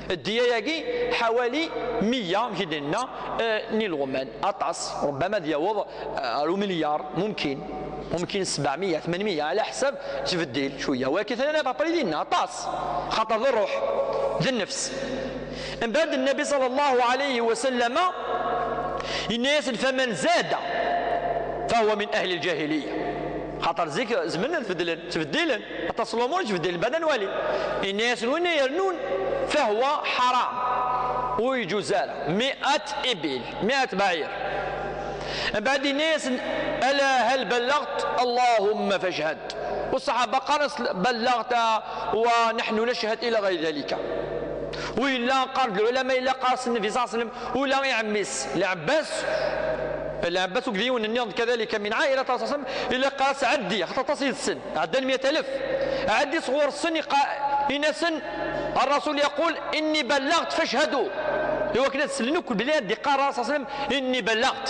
Ddiya-agi ḥawali meyya, amek i d-nenna, eh, n ileɣman. Aṭas, rubbama ad yaweḍ, eh, ar umilyar, mumkin. Mumkin sebɛemya, tmanmya, ɛla ḥsab ttbeddil cwiya. Walakin tala papri dinna, aṭas. Xaṭer d ṛṛuḥ, d nnefs. Mbeɛd Nnbi صلى الله عليه وسلم yenna-yasen, فمن زاد فهو من أهل الجاهلية. Xaṭer zik zemren ad beddlen, ttbeddilen. Aṭas n lumuṛ ttbeddilen, mbeɛd ad nwali. Yenna-yasen, win irennun, فهو حرام. Ur yeǧuz ara. مئة إبل، مئة بعير. Mbeɛd yenna-yasen, ألا هل بلغت؟ اللهم فاشهد. Ṣṣaḥaba qqaren-as, بلغت ونحن نشهد إلى غير ذلك. U yella qqaren-d lɛulama, yella qqaren-as Nnbi صلى الله عليه وسلم, ula i ɛemmi-s, Lɛebbas, Lɛebbas akked yiwen nniḍen كذلك من عائلة الرسول صلى الله عليه وسلم, yella qqaren-as, ɛeddi, axaṭer aṭas yid-sen, ɛeddan meyya alef. Ɛeddi sɣur-sen, iqa-, in-asen, الرسول يقول: إني بلغت فاشهدوا. I wakken ad slen akk belli ad d-iqqar Rasul صلى الله عليه وسلم: إني بلغت.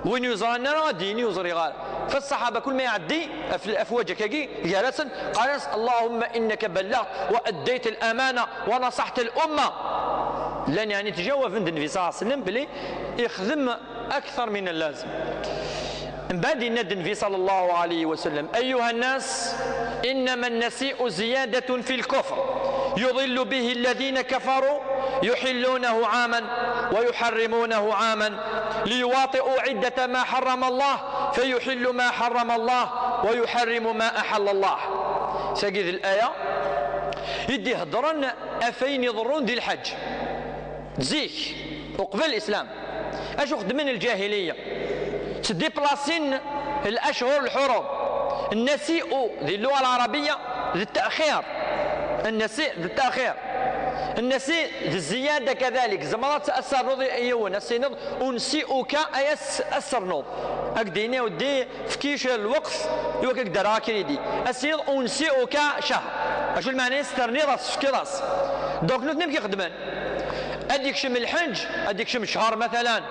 Win ur yeẓran ara ad d-yini ur ẓriɣ ara. Fa ṣṣaḥaba kul ma iɛeddi af-, afwaj akkagi gar-asen, qqaren-as: اللهم إنك بلغت وأديت الأمانة ونصحت الأمة. Llan yeɛni ttjawaben-d Nnbi صلى الله عليه وسلم belli ixdem أكثر من اللازم. Mbeɛd yenna-d Nnbi صلى الله عليه وسلم: أيها الناس، إنما النسيء زيادة في الكفر يضل به الذين كفروا يحلونه عاما ويحرمونه عاما ليواطئوا عدة ما حرم الله فيحلوا ما حرم الله ويحرموا ما أحل الله. Tagi d laya i d-iheddren ɣef wayen iḍerrun di lḥeǧ. Zik, uqbel Lislam, acu xeddmen lǧahiliya? Ttdiplasin lashur lḥurum. Nnasi'u di lluɣa lɛarabiya d ttaxir. Nnasi' d ttaxir. Nnasi' d zziyada kadalik. Tzemreḍ ad s-ternuḍ i yiwen, ad s-tiniḍ: unsi'uka, ay as-, ad s-ternuḍ. Ad k-d-yini uddi, efk-iyi cwiya n lweqt i wakken ad k-d-rreɣ akridi. Ad s-tiniḍ: unsi'uka cahr. Acu lmeɛna-is? Terniḍ-as, tefkiḍ-as. Donc nutni amek i xeddmen? Ad yekcem lḥeǧ, ad yekcem ccher, matalan,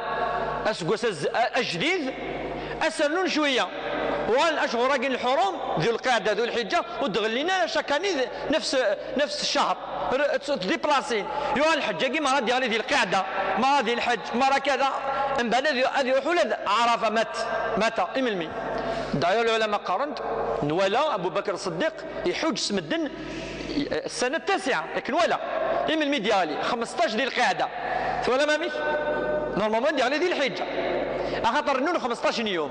aseggas az-, a-, ajdid, ad s-rnun cwiya. Uɣalen ashur-agi n lḥurum, Dhu Lqaɛda, Dhu Lḥiǧǧa, ur d-ɣellin ara chaque année d-, nefs, nefs ccahr. R-, tt-, ttdiplasin. Yuɣal lḥeǧǧ-agi merra ad d-yeɣli di Lqaɛda, merra di lḥeǧ, merra kada. Mbeɛd ad yu-, ad iruḥ ula d Ɛarafa, mat, mata, i melmi? D'ailleurs, lɛulama qqaren-d, nwala Abu Bakr Ṣeddiq iḥuǧǧ s medden, eh, ssana ttasiɛa, akken wala. I melmi d-yeɣli? Xmesṭac di Lqaɛda. Twalam amek? Normalement d-yeɣli di Lḥiǧǧa. Axaṭer rennun xmesṭac n yum.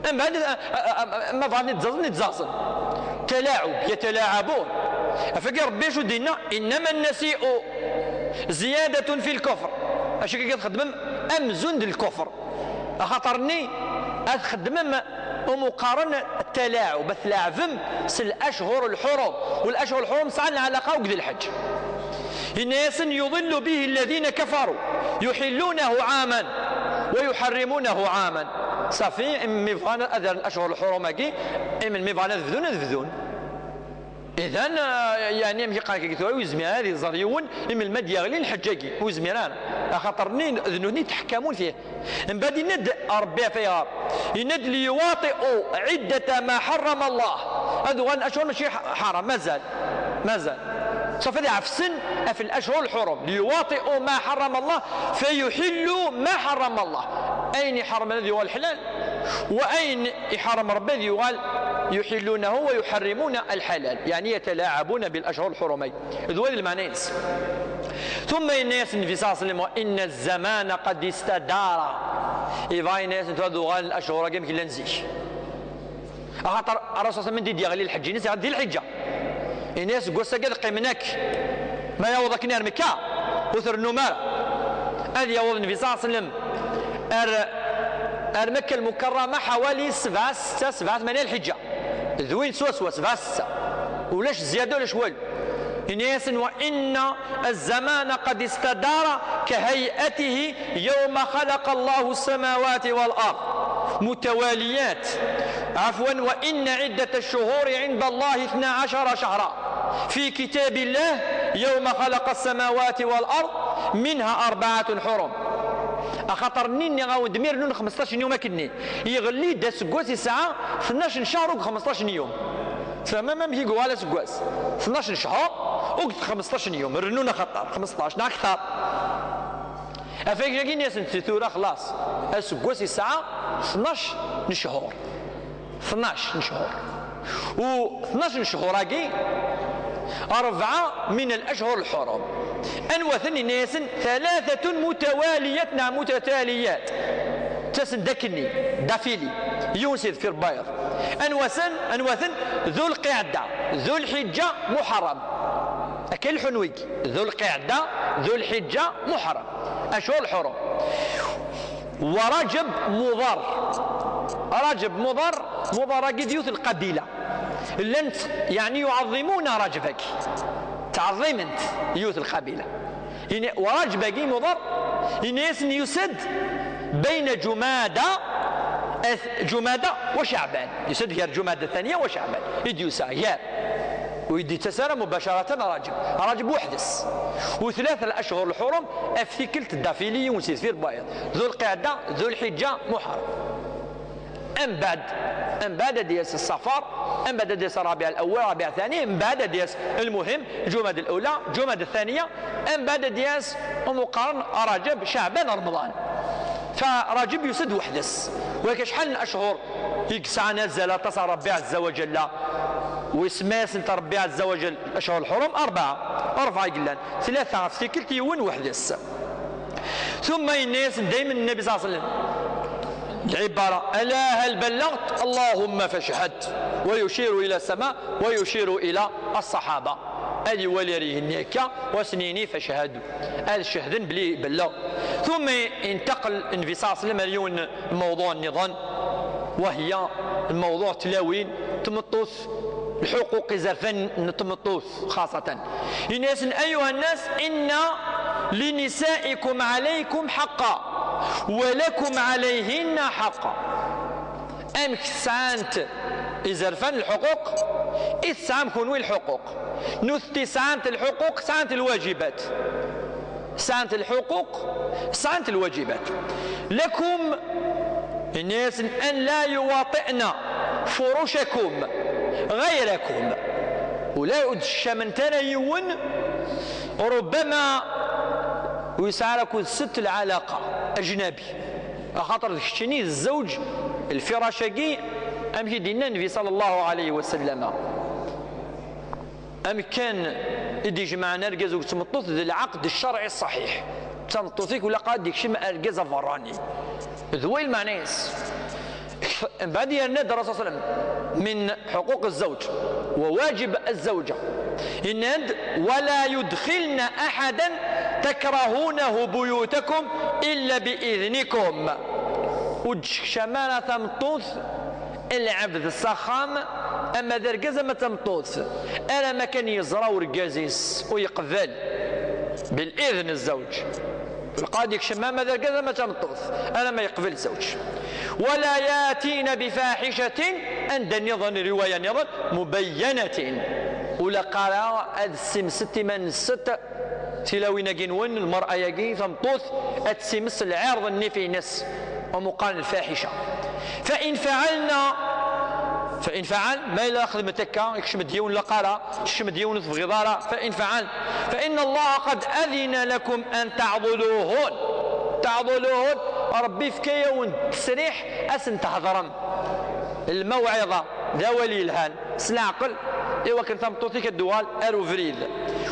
Mbeɛd, eh, eh, eh, ma bɣan ad ẓẓaẓen, ad ẓẓaẓen. Talaɛub, yatalaɛabun. Afagi Rebbi acu d-yenna? إنما النسيء زيادة في الكفر. Acu akka txeddmem? Amzun d lkufr. Axaṭer-nni ad txeddmem umi qqaren ttalaɛub, ad tleɛbem s lashur lḥurum, u lashur lḥurum sɛan lɛalaqa akked lḥeǧ. Yenna-yasen: يضل به الذين كفروا يحلونه عاما ويحرمونه عاما. Safi, imi bɣan ad rren ashur lḥurum-agi, imi bɣan ad bdun, ad bdun. Idan, eh, yeɛni, amek i qqaren akka tura, ur yezmir ara ad iẓer yiwen imi ma d-yeɣli lḥeǧǧ-agi, ur yezmir ara. Axaṭer nni-, d nutni yettḥekkamun fih. Mbeɛd yenna-d Ṛebbi ɣef ayɣer. Yenna-d: "Liyuwaṭi'u ɛiddata ma ḥarrama Allah." Ad uɣalen ashur mačči ḥ-, ḥaram, mazal. Mazal. Safi ad iɛefsen ɣef lashur lḥurum. "Liyuwaṭi'u ma ḥarrama Allah, fayuḥillu ma ḥarrama Allah." Ayen iḥermen ad yuɣal ḥlal, wa ayen iḥerrem Ṛebbi ad yuɣal يحلونه ويحرمون الحلال، يعني يتلاعبون بالأشهر الحرمين. D wa d lmeɛna-ines. ثم yenna-yasen Nnbi صلى الله عليه وسلم: "وإن الزمان قد استدار." Iba yenna-yasen tura ad uɣalen ashur-agi amek llan zik. Axaṭer Ṛṛasul صلى الله عليه وسلم anda i d-yeɣli lḥeǧǧ-ines, di lḥeǧǧa. Yenna-yas seg wass-agi ad qqimen akk. Ma yaweḍ akken ar Mekka, ur trennum ara. Ad yaweḍ Nnbi صلى الله عليه وسلم ar, ar Mekka Lmukarrama ḥawali sebɛa, setta, sebɛa, tmanya lḥeǧǧa. D win swaswa, sebɛa, setta. Ulac zzyada, ulac walu. Yenna-yasen: "وإن الزمان قد استدار كهيئته يوم خلق الله السماوات والأرض متواليات." عفوا: "وإن عدة الشهور عند الله اثنا عشر شهرا في كتاب الله يوم خلق السماوات والأرض منها أربعة حرم." Axaṭer nni nniɣ-awen-d mi rennun xmesṭac n yum akken-nni, yeɣli-d aseggas yesɛa tnac n ccher akked xmesṭac n yum. Tfehmem amek i yuɣal aseggas? Tnac n ccher akked xmesṭac n yum, rennun axaṭer xmesṭac neɣ akteṛ. Ɣef wayagi nni-asen-d tura xlaṣ, aseggas yesɛa tnac n ccher. Tnac n ccher. U tnac n ccher-agi, أربعة من الأشهر الحرم. Anwa-ten? Yenna-yasen: "ثلاثة متواليات، نعم، متتاليات." Ttasen-d akkenni, d'affilée, yiwen si deffir wayeḍ. Anwa-sen? Anwa-ten? Ḍu Lqiɛda, Ḍu Lḥiǧǧa, Muḥerram. Akka i leḥḥun wigi. Ḍu Lqiɛda, Ḍu Lḥiǧǧa, Muḥerram. Ashur lḥurum. ورجب مضر. رجب مضر، مضر-agi d yiwet n lqabila. Llant, yeɛni, يعظمون رجب-agi. Ttɛeḍḍimen-t yiwet n lqabila. Ini-, ورجب-agi مضر, yenna-yasen yusa-d بين جمادى، أث-، جمادى وشعبان. Yusa-d gar جمادى الثانية وشعبان. I d-yusa, gar. Ur d-yettas ara مباشرة رجب. رجب weḥd-s. U tlata الأشهر الحرم, ɣef tikkelt d'affilée, yiwen si deffir wayeḍ. Ḍu Lqiɛda, Ḍu Lḥiǧǧa, Muḥerram. Mbeɛd, mbeɛd ad d-yas Ṣafar, mbeɛd ad d-yas Ṛabiɛ Lawal, Ṛabiɛ ثاني, mbeɛd ad d-yas, lmuhim, Ǧumada Lula, Ǧumada ثانية, mbeɛd ad d-yas, umi qqaren Ṛajab, Ceɛban, Remḍan. Fa Ṛajab yusa-d weḥd-s. Wagi acḥal n ashur i yesɛan azal aṭas ɣer Ṛebbi Ɛezza wa Ǧalla, u isemma-yasent Ṛebbi Ɛezza wa Ǧalla ashur lḥurum? Ṛebɛa. Ṛebɛa i yellan. Tlata ɣef tikkelt, yiwen weḥd-s. ثم yenna-yasen daymen Nnabi صلى الله عليه وسلم العبارة: "ألا هل بلغت؟ اللهم فاشهد." ويشير إلى السماء ويشير إلى الصحابة. Ad iwali ar igenni akka, u ad asen-yini: "فاشهدوا." Ad cehden belli belleɣ. ثم ينتقل النبي صلى الله عليه وسلم ar yiwen n lmewḍuɛ nniḍen, وهي lmewḍuɛ n tlawin, tmeṭṭut, lḥuquq, izerfan n tmeṭṭut xaṣatan. Yenna-yasen: "أيها الناس، إن لنسائكم عليكم حقا، ولكم عليهن حقا." Amek sɛant izerfan lḥuquq, i tesɛam kunwi lḥuquq. Nutenti sɛant lḥuquq, sɛant lwajibat. Sɛant lḥuquq, sɛant lwajibat. لكم, yenna-yasen, أن لا يواطئن فرشكم غيركم. Ula ur d-ccament ara yiwen, ربما ur yesɛi ara akked-sent lɛalaqa, ajnabi. Axaṭer d keččini d zzewǧ, lfirac-agi, amek i d-yenna Nnbi صلى الله عليه وسلم. Amkan i d-ijemɛen argaz akked tmeṭṭut d lɛaqd ccerɛi ṣṣaḥiḥ. D tameṭṭut-ik, ur ilaq ad d-ikcem argaz aberrani. D way lmeɛna-ines. Mbeɛd yerna-d Ṛṛasul صلى الله عليه وسلم من حقوق الزوج وواجب الزوجة. Yenna-d: "ولا يدخلن أحدا تكرهونه بيوتكم إلا بإذنكم." Ur d-tkecmem ara tameṭṭut, lɛebd s axxam, ama d argaz ama d tameṭṭut, alamma kan yeẓra urgaz-is u yeqbel, بالإذن الزوج. Lqadi yekcem ama d argaz ama d tameṭṭut, alamma yeqbel zzawǧ. Wala yatina bifaḥicatin, anda nniḍen, riwaya nniḍen, mubayyanatin. Ur ilaq ara ad ssimsent iman-nsent tilawin-agi-nwen, lmar'a-yagi, tameṭṭut, ad tsimes lɛirḍ n nnif-ines, amuqan lfaḥica. Fa in faɛalna, fa in faɛal, ma yella xedment akka, yekcem-d yiwen laqara, yekcem-d yiwen ur tebɣiḍ ara, fa in faɛal, fa inna Allaha qad adina lakum an taɛḍuluhun. Taɛḍuluhun, Ṛebbi yefka-yawen ttesriḥ ad sen-thedrem. Lmawɛiḍa, d awal yelhan, s leɛqel, i wakken tameṭṭut-ik ad d-tuɣal ar ubrid.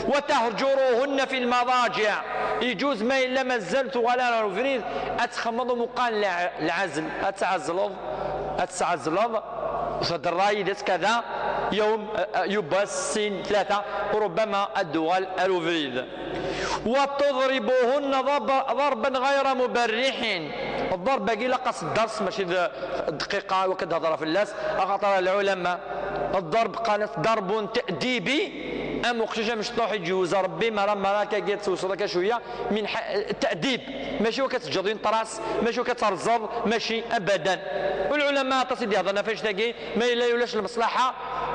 Wa tahjuruhunna fi lmadaǧiɛ, iǧuz ma yella mazal tuɣal ar ubrid, ad txemmeḍ umuqan lɛ-, lɛazl, ad tɛezleḍ, ad tɛezleḍ, tedder yid-s kada, yawm, eh, eh, yubba sin, tlata, rubbama ad d-tuɣal ar ubrid. Wa tudribuhunna dab-, darban ɣayra mubarriḥin. Ḍḍerb-agi ilaq-as dders, mačči d dqiqa wakk ad hedreɣ fell-as, axaṭer lɛulama, ḍḍerb qalet darbun ta'dibi, am uqcic amecṭuḥ i d-yewza Ṛebbi, mara, mara akka ad twesleḍ akka cwiya, min ḥa-, ta'dib, mačči wakk ad teǧǧeḍ une trace, mačči wakk ad terẓeḍ, mačči abadan. Ulɛulama aṭas i d-ihedren ɣef annect-agi, ma yella ulac lmeṣlaḥa,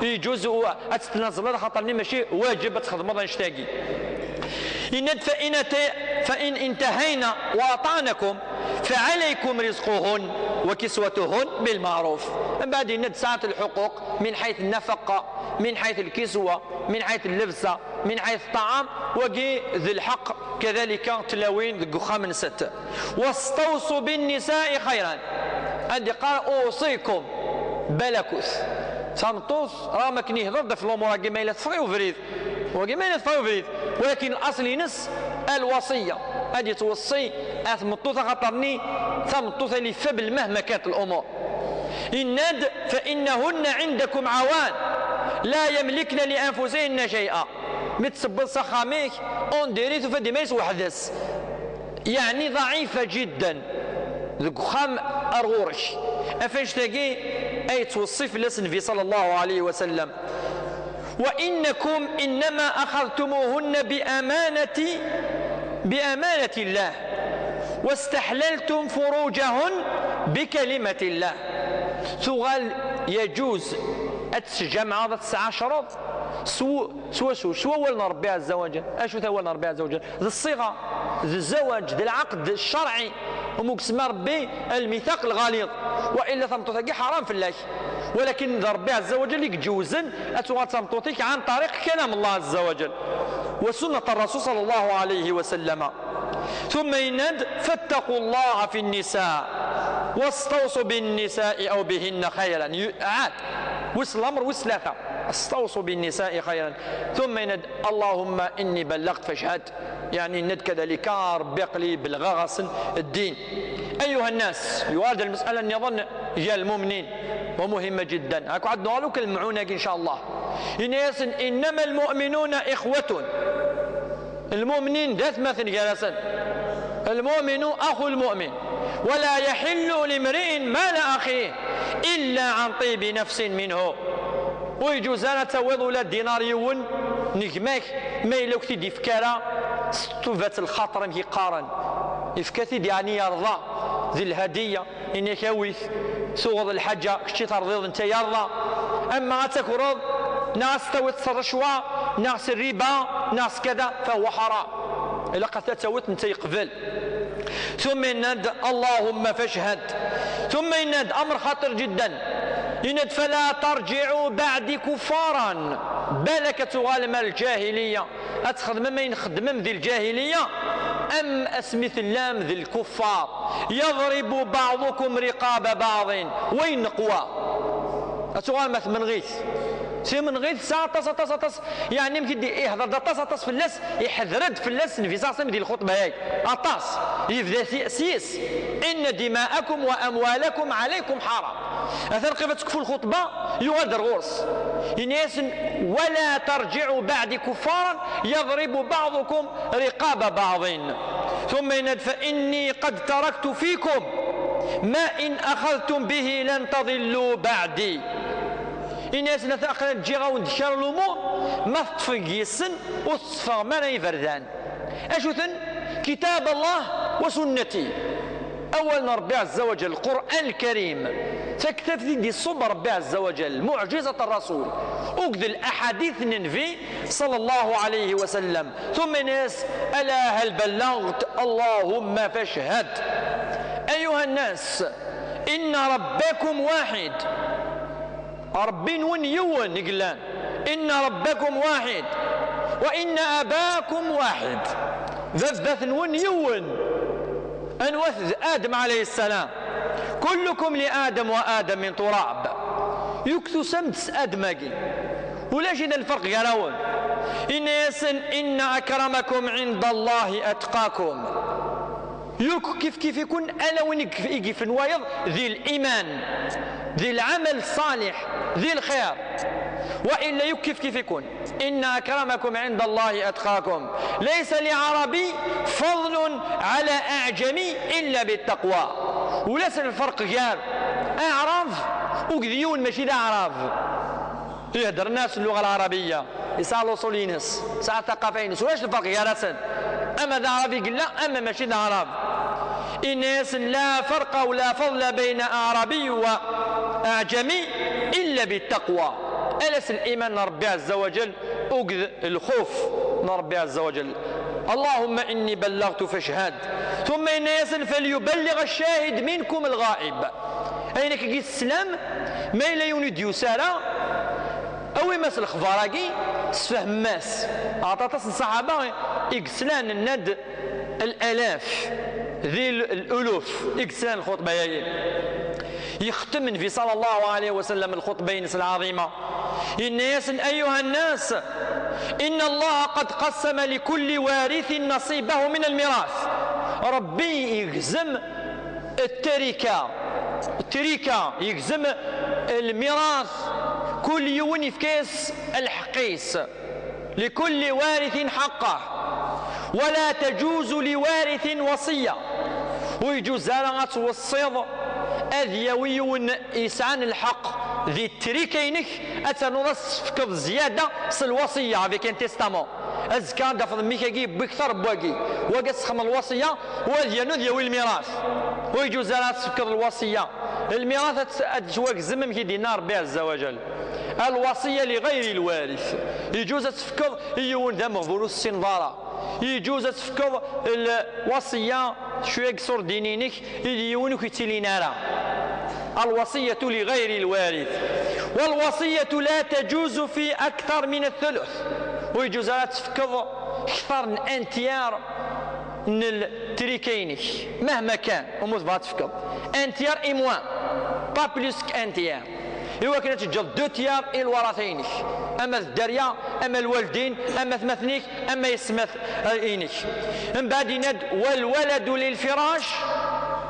yeǧuz u-, ad tettnaẓleḍ, axaṭer-nni mačči waǧeb ad txedmeḍ annect-agi. Yenna-d, fa in ata-, fa in intahayna wa aṭa'nakum, fa alaykum rizquhun wa kiswatuhun bil ma'ruf. Mbeɛd yenna-d, tesɛamt lḥuquq min ḥayt nnafaqa, min ḥayt lkiswa, min ḥayt llebsa, min ḥayt ṭṭaɛam, wagi d lḥeqq, kadalika tlawin deg uxxam-nsent. Wastawṣu bin nisa'i xayran. Ad d-iqqar, uṣikum, balakut. Tameṭṭut, raɣem akken ihder-d ɣef lumuṛ-agi ma yella teffeɣ i ubrid. Wagi ma yella teffeɣ i ubrid. Walakin laṣel-ines, alwaṣiyya. Ad yettweṣṣi ar tmeṭṭut axaṭer-nni tameṭṭut elle est faible mahma kanat lumuṛ. Yenna-d, fa innahunna indakum awan, la yamlikna li anfusihinna shay'a. Mi tsewweḍ s axxam-ik, on dirait tufa-d iman-is weḥd-s. Yeɛni ḍaɛifa jiddan deg uxxam ar ɣur-k. Ɣef annect-agi ay yettweṣṣi fell-as Nnbi ṣalla Llahu ɛalayhi wa sallam. Wa innakum innama axadtumuhunna bi amanati, bi amanati Llah, wastaḥlaltum furujahun bi kalimati Llah. Tuɣal yaǧuz ad tesǧamɛeḍ, ad tesɛacreḍ s w-, s wacu? S wawal n Ṛebbi ɛezza wa jal. Acu-t wawal n Ṛebbi ɛezza wa jal? D ṣṣiɣa, d zzawaj, d lɛaqd ccerɛi. Umi yesma Ṛebbi almithaq lɣaliḍ. Wa illa tameṭṭut-agi ḥaṛam fell-ak. Walakin d Ṛebbi ɛezza wa jal i iǧewzen ad tuɣal d tameṭṭut-ik ɛan ṭariq kalam Allah ɛezza wa jal wa sunnat Ṛṛasul ṣalla Llahu ɛalayhi wa sallam. Tumma yenna-d, fattaqu Llaha fi nnisa, wastawṣu bin nisa'i aw bihinna xayran. Yu-, ɛad, wis lamer, wis tlata. Stawṣu bin nisa'i xayran. Tumma yenna-d, Allahumma inni ballaɣt fashhad. Yeɛni, yenna-d kadalika, Ṛebbi aql-i bellɣeɣ-asen ddin. Ayuha nnas, yuɣal-d lmes'ala nniḍen gar lmumnin, wa muhimma jiddan. Ad nuɣal akk lemɛun-agi, in ca Allah. Yenna-yasen, innama lmu'minuna ixwatun. Lmumnin d atmaten gar-asen. Lmuminu axu lmumin. Wala yaxillu limri'in mala axih illa ɛan tibi nafsin minhu. Ur yeǧuz ara ad tawiḍ ula d dinar yiwen n gma-k, ma yella ur k-t-id-ifka ara s tubat lxaṭer, amek i qqaren. Ifka-t-id, yeɛni yerḍa di lhadiya, ini-ak awi-t, tuɣeḍ lḥaǧa, kečči terḍiḍ, netta yerḍa. Ama ad takreḍ, neɣ ad s-tawiḍ s rrecwa, neɣ s rriba, neɣ s kada, fahuwa ḥaram. Ilaq ad t-tawiḍ, netta yeqbel. Tumma yenna-d, Allahumma fashhad. Tumma yenna-d, amr xaṭir jiddan. Yenna-d, fala tarji'u ba'di kuffaran. Balak ad tuɣalem ar lǧahiliya. Ad txedmem ayen xeddmem di lǧahiliya, am asmi tellam d lkuffar. Yaḍribu baɛḍukum riqaba baɛḍin. Wa yenneqwa. Ad tuɣalem ar tmenɣit. Timenɣit tesɛa aṭas, aṭas, aṭas. Yeɛni, amek i d-ihder-d aṭas, aṭas fell-as, iḥder-d fell-as Nnbi ṣalla Llahu ɛalayhi wa sallam di lxuṭba-agi. Aṭas. Yebda si-, s yis. Inna dima'akum wa amwalakum alaykum ḥaram. Atan qrib ad tekfu lxuṭba, yuɣal-d ar ɣur-s. Yenna-yasen, wala tarji'u ba'di kuffaran yaḍribu baɛḍukum riqaba baɛḍin. Tumma yenna-d, fa inni qad taraktu fikum ma in axadtum bihi lan tadillu ba'di. Yenna-yasen, atan aql-i ǧǧiɣ-awen-d kra n lumuṛ, ma teṭṭfem deg-sen, ur tetteffɣem ara iberdan. Acu-ten? كتاب الله وسنتي. Awal n Ṛebbi ɛezza wa jall, Lqur'an Lkarim, taktabt i d-iṣubb Ṛebbi ɛezza wa jall, muɛǧizat ṛṛasul, akked laḥadit n Nnbi ṣalla Llahu ɛalayhi wa sallam. Tumma yenna-yas: ألا هل بلغت؟ اللهم فاشهد. أيها الناس، إن ربكم واحد. Ṛebbi-nwen yiwen i yellan. إن ربكم واحد وإن أباكم واحد. Baba-twen yiwen. Anwa-t? D Adem ɛalayhi ssalam. كلكم لآدم وآدم من تراب. Yakk tusam-d s Adem-agi. Ulac-iten lferq gar-awen. Yenna-yasen: إن أكرمكم عند الله أتقاكم. Yakk kifkif-iken, ala win i yif-, i yifen wayeḍ di liman, di lɛamal ṣṣaliḥ, di lxir. Wa illa yakk kifkif-iken. إن أكرمكم عند الله أتقاكم. ليس لعربي فضل على أعجمي إلا بالتقوى. Ulac lferq gar aɛrab akked yiwen mačči d aɛrab. Iheddren-as lluɣa lɛarabiyya, yesɛa luṣul-ines, yesɛa taqafa-ines, ulac lferq gar-asen, ama d aɛrab i yella, ama mačči d aɛrab. Yenna-yasen: لا فرق ولا فضل بين أعربي وأعجمي إلا بالتقوى. Ala s liman n Ṛebbi ɛezza wa jall, akked lxuf n Ṛebbi ɛezza wa jall. اللهم إني بلغت فاشهد. Tumma yenna-yasen: فليبلغ الشاهد منكم الغائب. Ayen akka i teslam, ma yella yiwen ur d-yusi ara, awim-as lexbar-agi, sfehmem-as. Aṭas n ṣṣaḥaba i yeslan, nnan-d, الآلاف, di l-, الألوف i yeslan lxuṭba-agi. Yextem Nnbi ṣalla Llahu ɛalayhi wa sallam lxuṭba-ines lɛaḍima. Yenna-yasen: أيها الناس، إن الله قد قسم لكل وارث نصيبه من الميراث. Ṛebbi yegzem ttrika, ttrika, yegzem lmiṛath, kul yiwen yefka-yas lḥeqq-is. لكل وارث حقه، ولا تجوز لوارث وصية. Ur yeǧuz ara ad tweṣṣiḍ ad yawi yiwen yesɛan lḥeqq di ttrika-inek, ad ternuḍ ad s-tefkeḍ zzyada s lwaṣiyya, avec un testament. Azekka ad d-tafeḍ mmi-k-agi yewwi kter n wagi, wagi ad s-texdem lwaṣiyya, u ad yernu ad yawi lmiṛath. Ur yeǧuz ara ad s-tefkeḍ lwaṣiyya. Lmiṛath ad t-, ad yettwagzem, amek i d-yenna Ṛebbi ɛezza wa jall: الوصية لغير الوارث. Yeǧuz ad tefkeḍ i yiwen d ameɣbun ur tessineḍ ara. Yeǧuz ad tefkeḍ lwaṣiyya cwiya deg iṣurdiyen-inek i d yiwen ur k-yettilin ara. الوصية لغير الوارث. والوصية لا تجوز في أكثر من الثلث. Ur yeǧuz ara ad tefkeḍ kter n un tiers n ltrika-inek, mahma kan, umi tebɣa ad tefkeḍ. Un tiers et moins, pas plus qu'un tiers. I wakken ad teǧǧeḍ deux tiers i lwarata-inek. Ama d dderya, ama lwaldin, ama atmaten-ik, ama yessetma-inek. Mbeɛd yenna-d: والولد للفراش،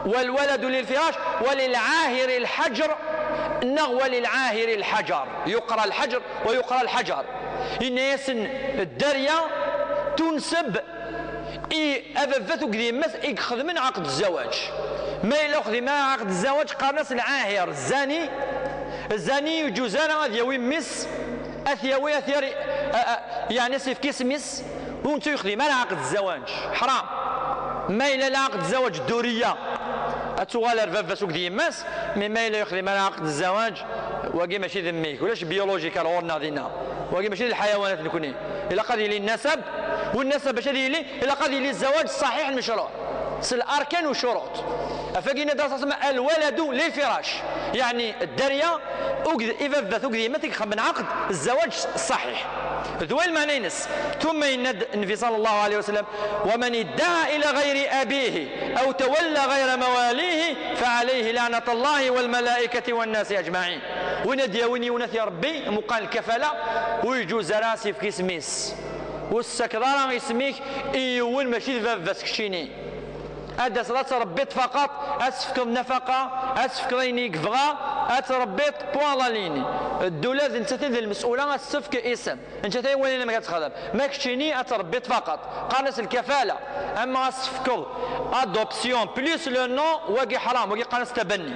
والولد للفراش، وللعاهر الحجر، neɣ وللعاهر الحجر. Yuqra lḥeǧr wa yuqra lḥaǧar. Yenna-yasen: dderya tunseb i ababat akked yemma-s i ixedmen ɛaqd zzawaǧ. Ma yella ur xdim ara ɛaqd zzawaǧ, qqaren-as lɛahir, zzani. Zzani ur yeǧuz ara ad yawi mmi-s, ad t-yawi, ad t-yerr, a, a, yeɛni ad s-yefk isem-is, ur netta ur yexdim ara ɛaqd zzawaǧ. Ḥram. Ma yella lɛaqd zzawaǧ dduriya, ad tuɣal ar baba-s akked yemma-s, mais ma yella ur yexdim ara ɛaqd zzawaǧ, wagi mačči d mmi-k, ulac biologique ar ɣur-neɣ dinna. Wagi mačči d lḥayawanat nekni. Ilaq ad yili nnasab, u nnasab bac ad yili, ilaq ad yili zzawaǧ ṣaḥiḥ lmecruɛ. S larkan u ccuruṭ. Af wagi yenna-d Rasul صلى الله عليه وسلم: الولد للفراش. Yeɛni, dderya, akked i baba-s akked yemma-s i ixedmen ɛaqd zzawaǧ ṣaḥiḥ. D way lmeɛna-ines. Tumma yenna-d Nnbi صلى الله عليه وسلم: ومن ادعى إلى غير أبيه أو تولى غير مواليه فعليه لعنة الله والملائكة والناس أجمعين. Win ad d-yawin yiwen ad t-irebbi, meqqar lkafala, ur yeǧuz ara ad s-yefk isem-is. Ur ssakeḍ ara isem-ik i yiwen mačči d baba-s keččini. Ad d-taseḍ ad tṛebbiḍ faqat, ad s-tefkeḍ nafaqa, ad s-tefkeḍ ayen i yebɣa, ad tṛebbiḍ point à la ligne. Ddula d nettat i d lmes'ula, ad s-tefk isem. Nettat ay iwalan amek ad texdem. Ma keččini ad tṛebbiḍ faqat. Qqaren-as lkafala. Ama ad s-tefkeḍ adoption plus le nom, wagi ḥram, wagi qqaren-as tabanni.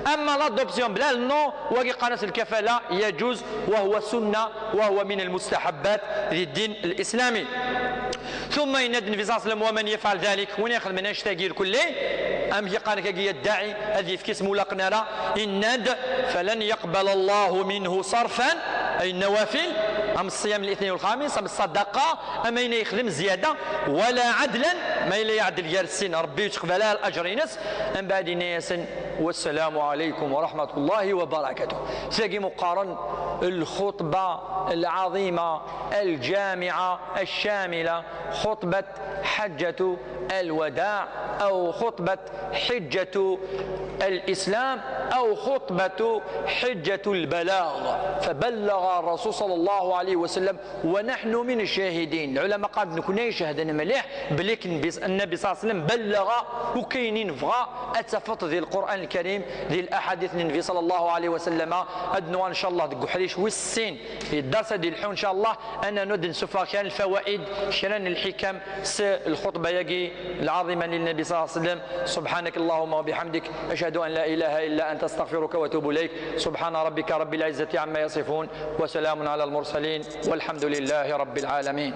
Ama l'adoption bla le nom, wagi qqaren-as lkafala, يجوز وهو سنة وهو من المستحبات di ddin lislami. Tumma yenna-d Nnbi ṣalla Llahu ɛalayhi wa sallam: "Wa man yafɛal dalik", win ixedmen annect-agi irkelli, amek i qqaren-ak-agi a ddaɛi, ad yefk isem ur laqen ara, yenna-d: "Falan yaqbal Llahu minhu sarfan", ay nnawafil, am ṣṣiyam litnin wal xamis, am ṣṣadaqa, am ayen ay yexdem zzyada, "wala ɛadlan", ma yella yeɛdel gar sin, Ṛebbi ur yettqbal ara laǧer-ines. Mbeɛd yenna-yasen: "Wassalamu ɛalaykum wa raḥmatullahi wa barakatuh." Tagi meqqaren lxuṭba lɛaḍima, الجامعة الشاملة، خطبة حجة الوداع، أو خطبة حجة الإسلام، أو خطبة حجة البلاغ. فبلغ الرسول صلى الله عليه وسلم ونحن من الشاهدين. Lɛulama qqaren-d nekkni icehden mliḥ belli Nnbi ṣalla Llahu ɛalayhi wa sallam ballaɣa, u kayen i nebɣa ad tafeḍ di Lqur'an Lkarim, di laḥadit n Nnbi ṣalla Llahu ɛalayhi wa sallam. Ad nuɣal ncallah deg uḥric wis sin, di ddars ad ilḥu ncallah, ad nernu ad d-nsuffeɣ kra n lfawaid, kra n lḥikam s lxuṭba-agi lɛaḍima n Nnbi ṣalla Llahu ɛalayhi wa sallam. سبحانك اللهم وبحمدك، أشهد أن لا إله إلا أنت، أستغفرك وأتوب إليك. سبحان ربك رب العزة عما يصفون، وسلام على المرسلين، والحمد لله رب العالمين.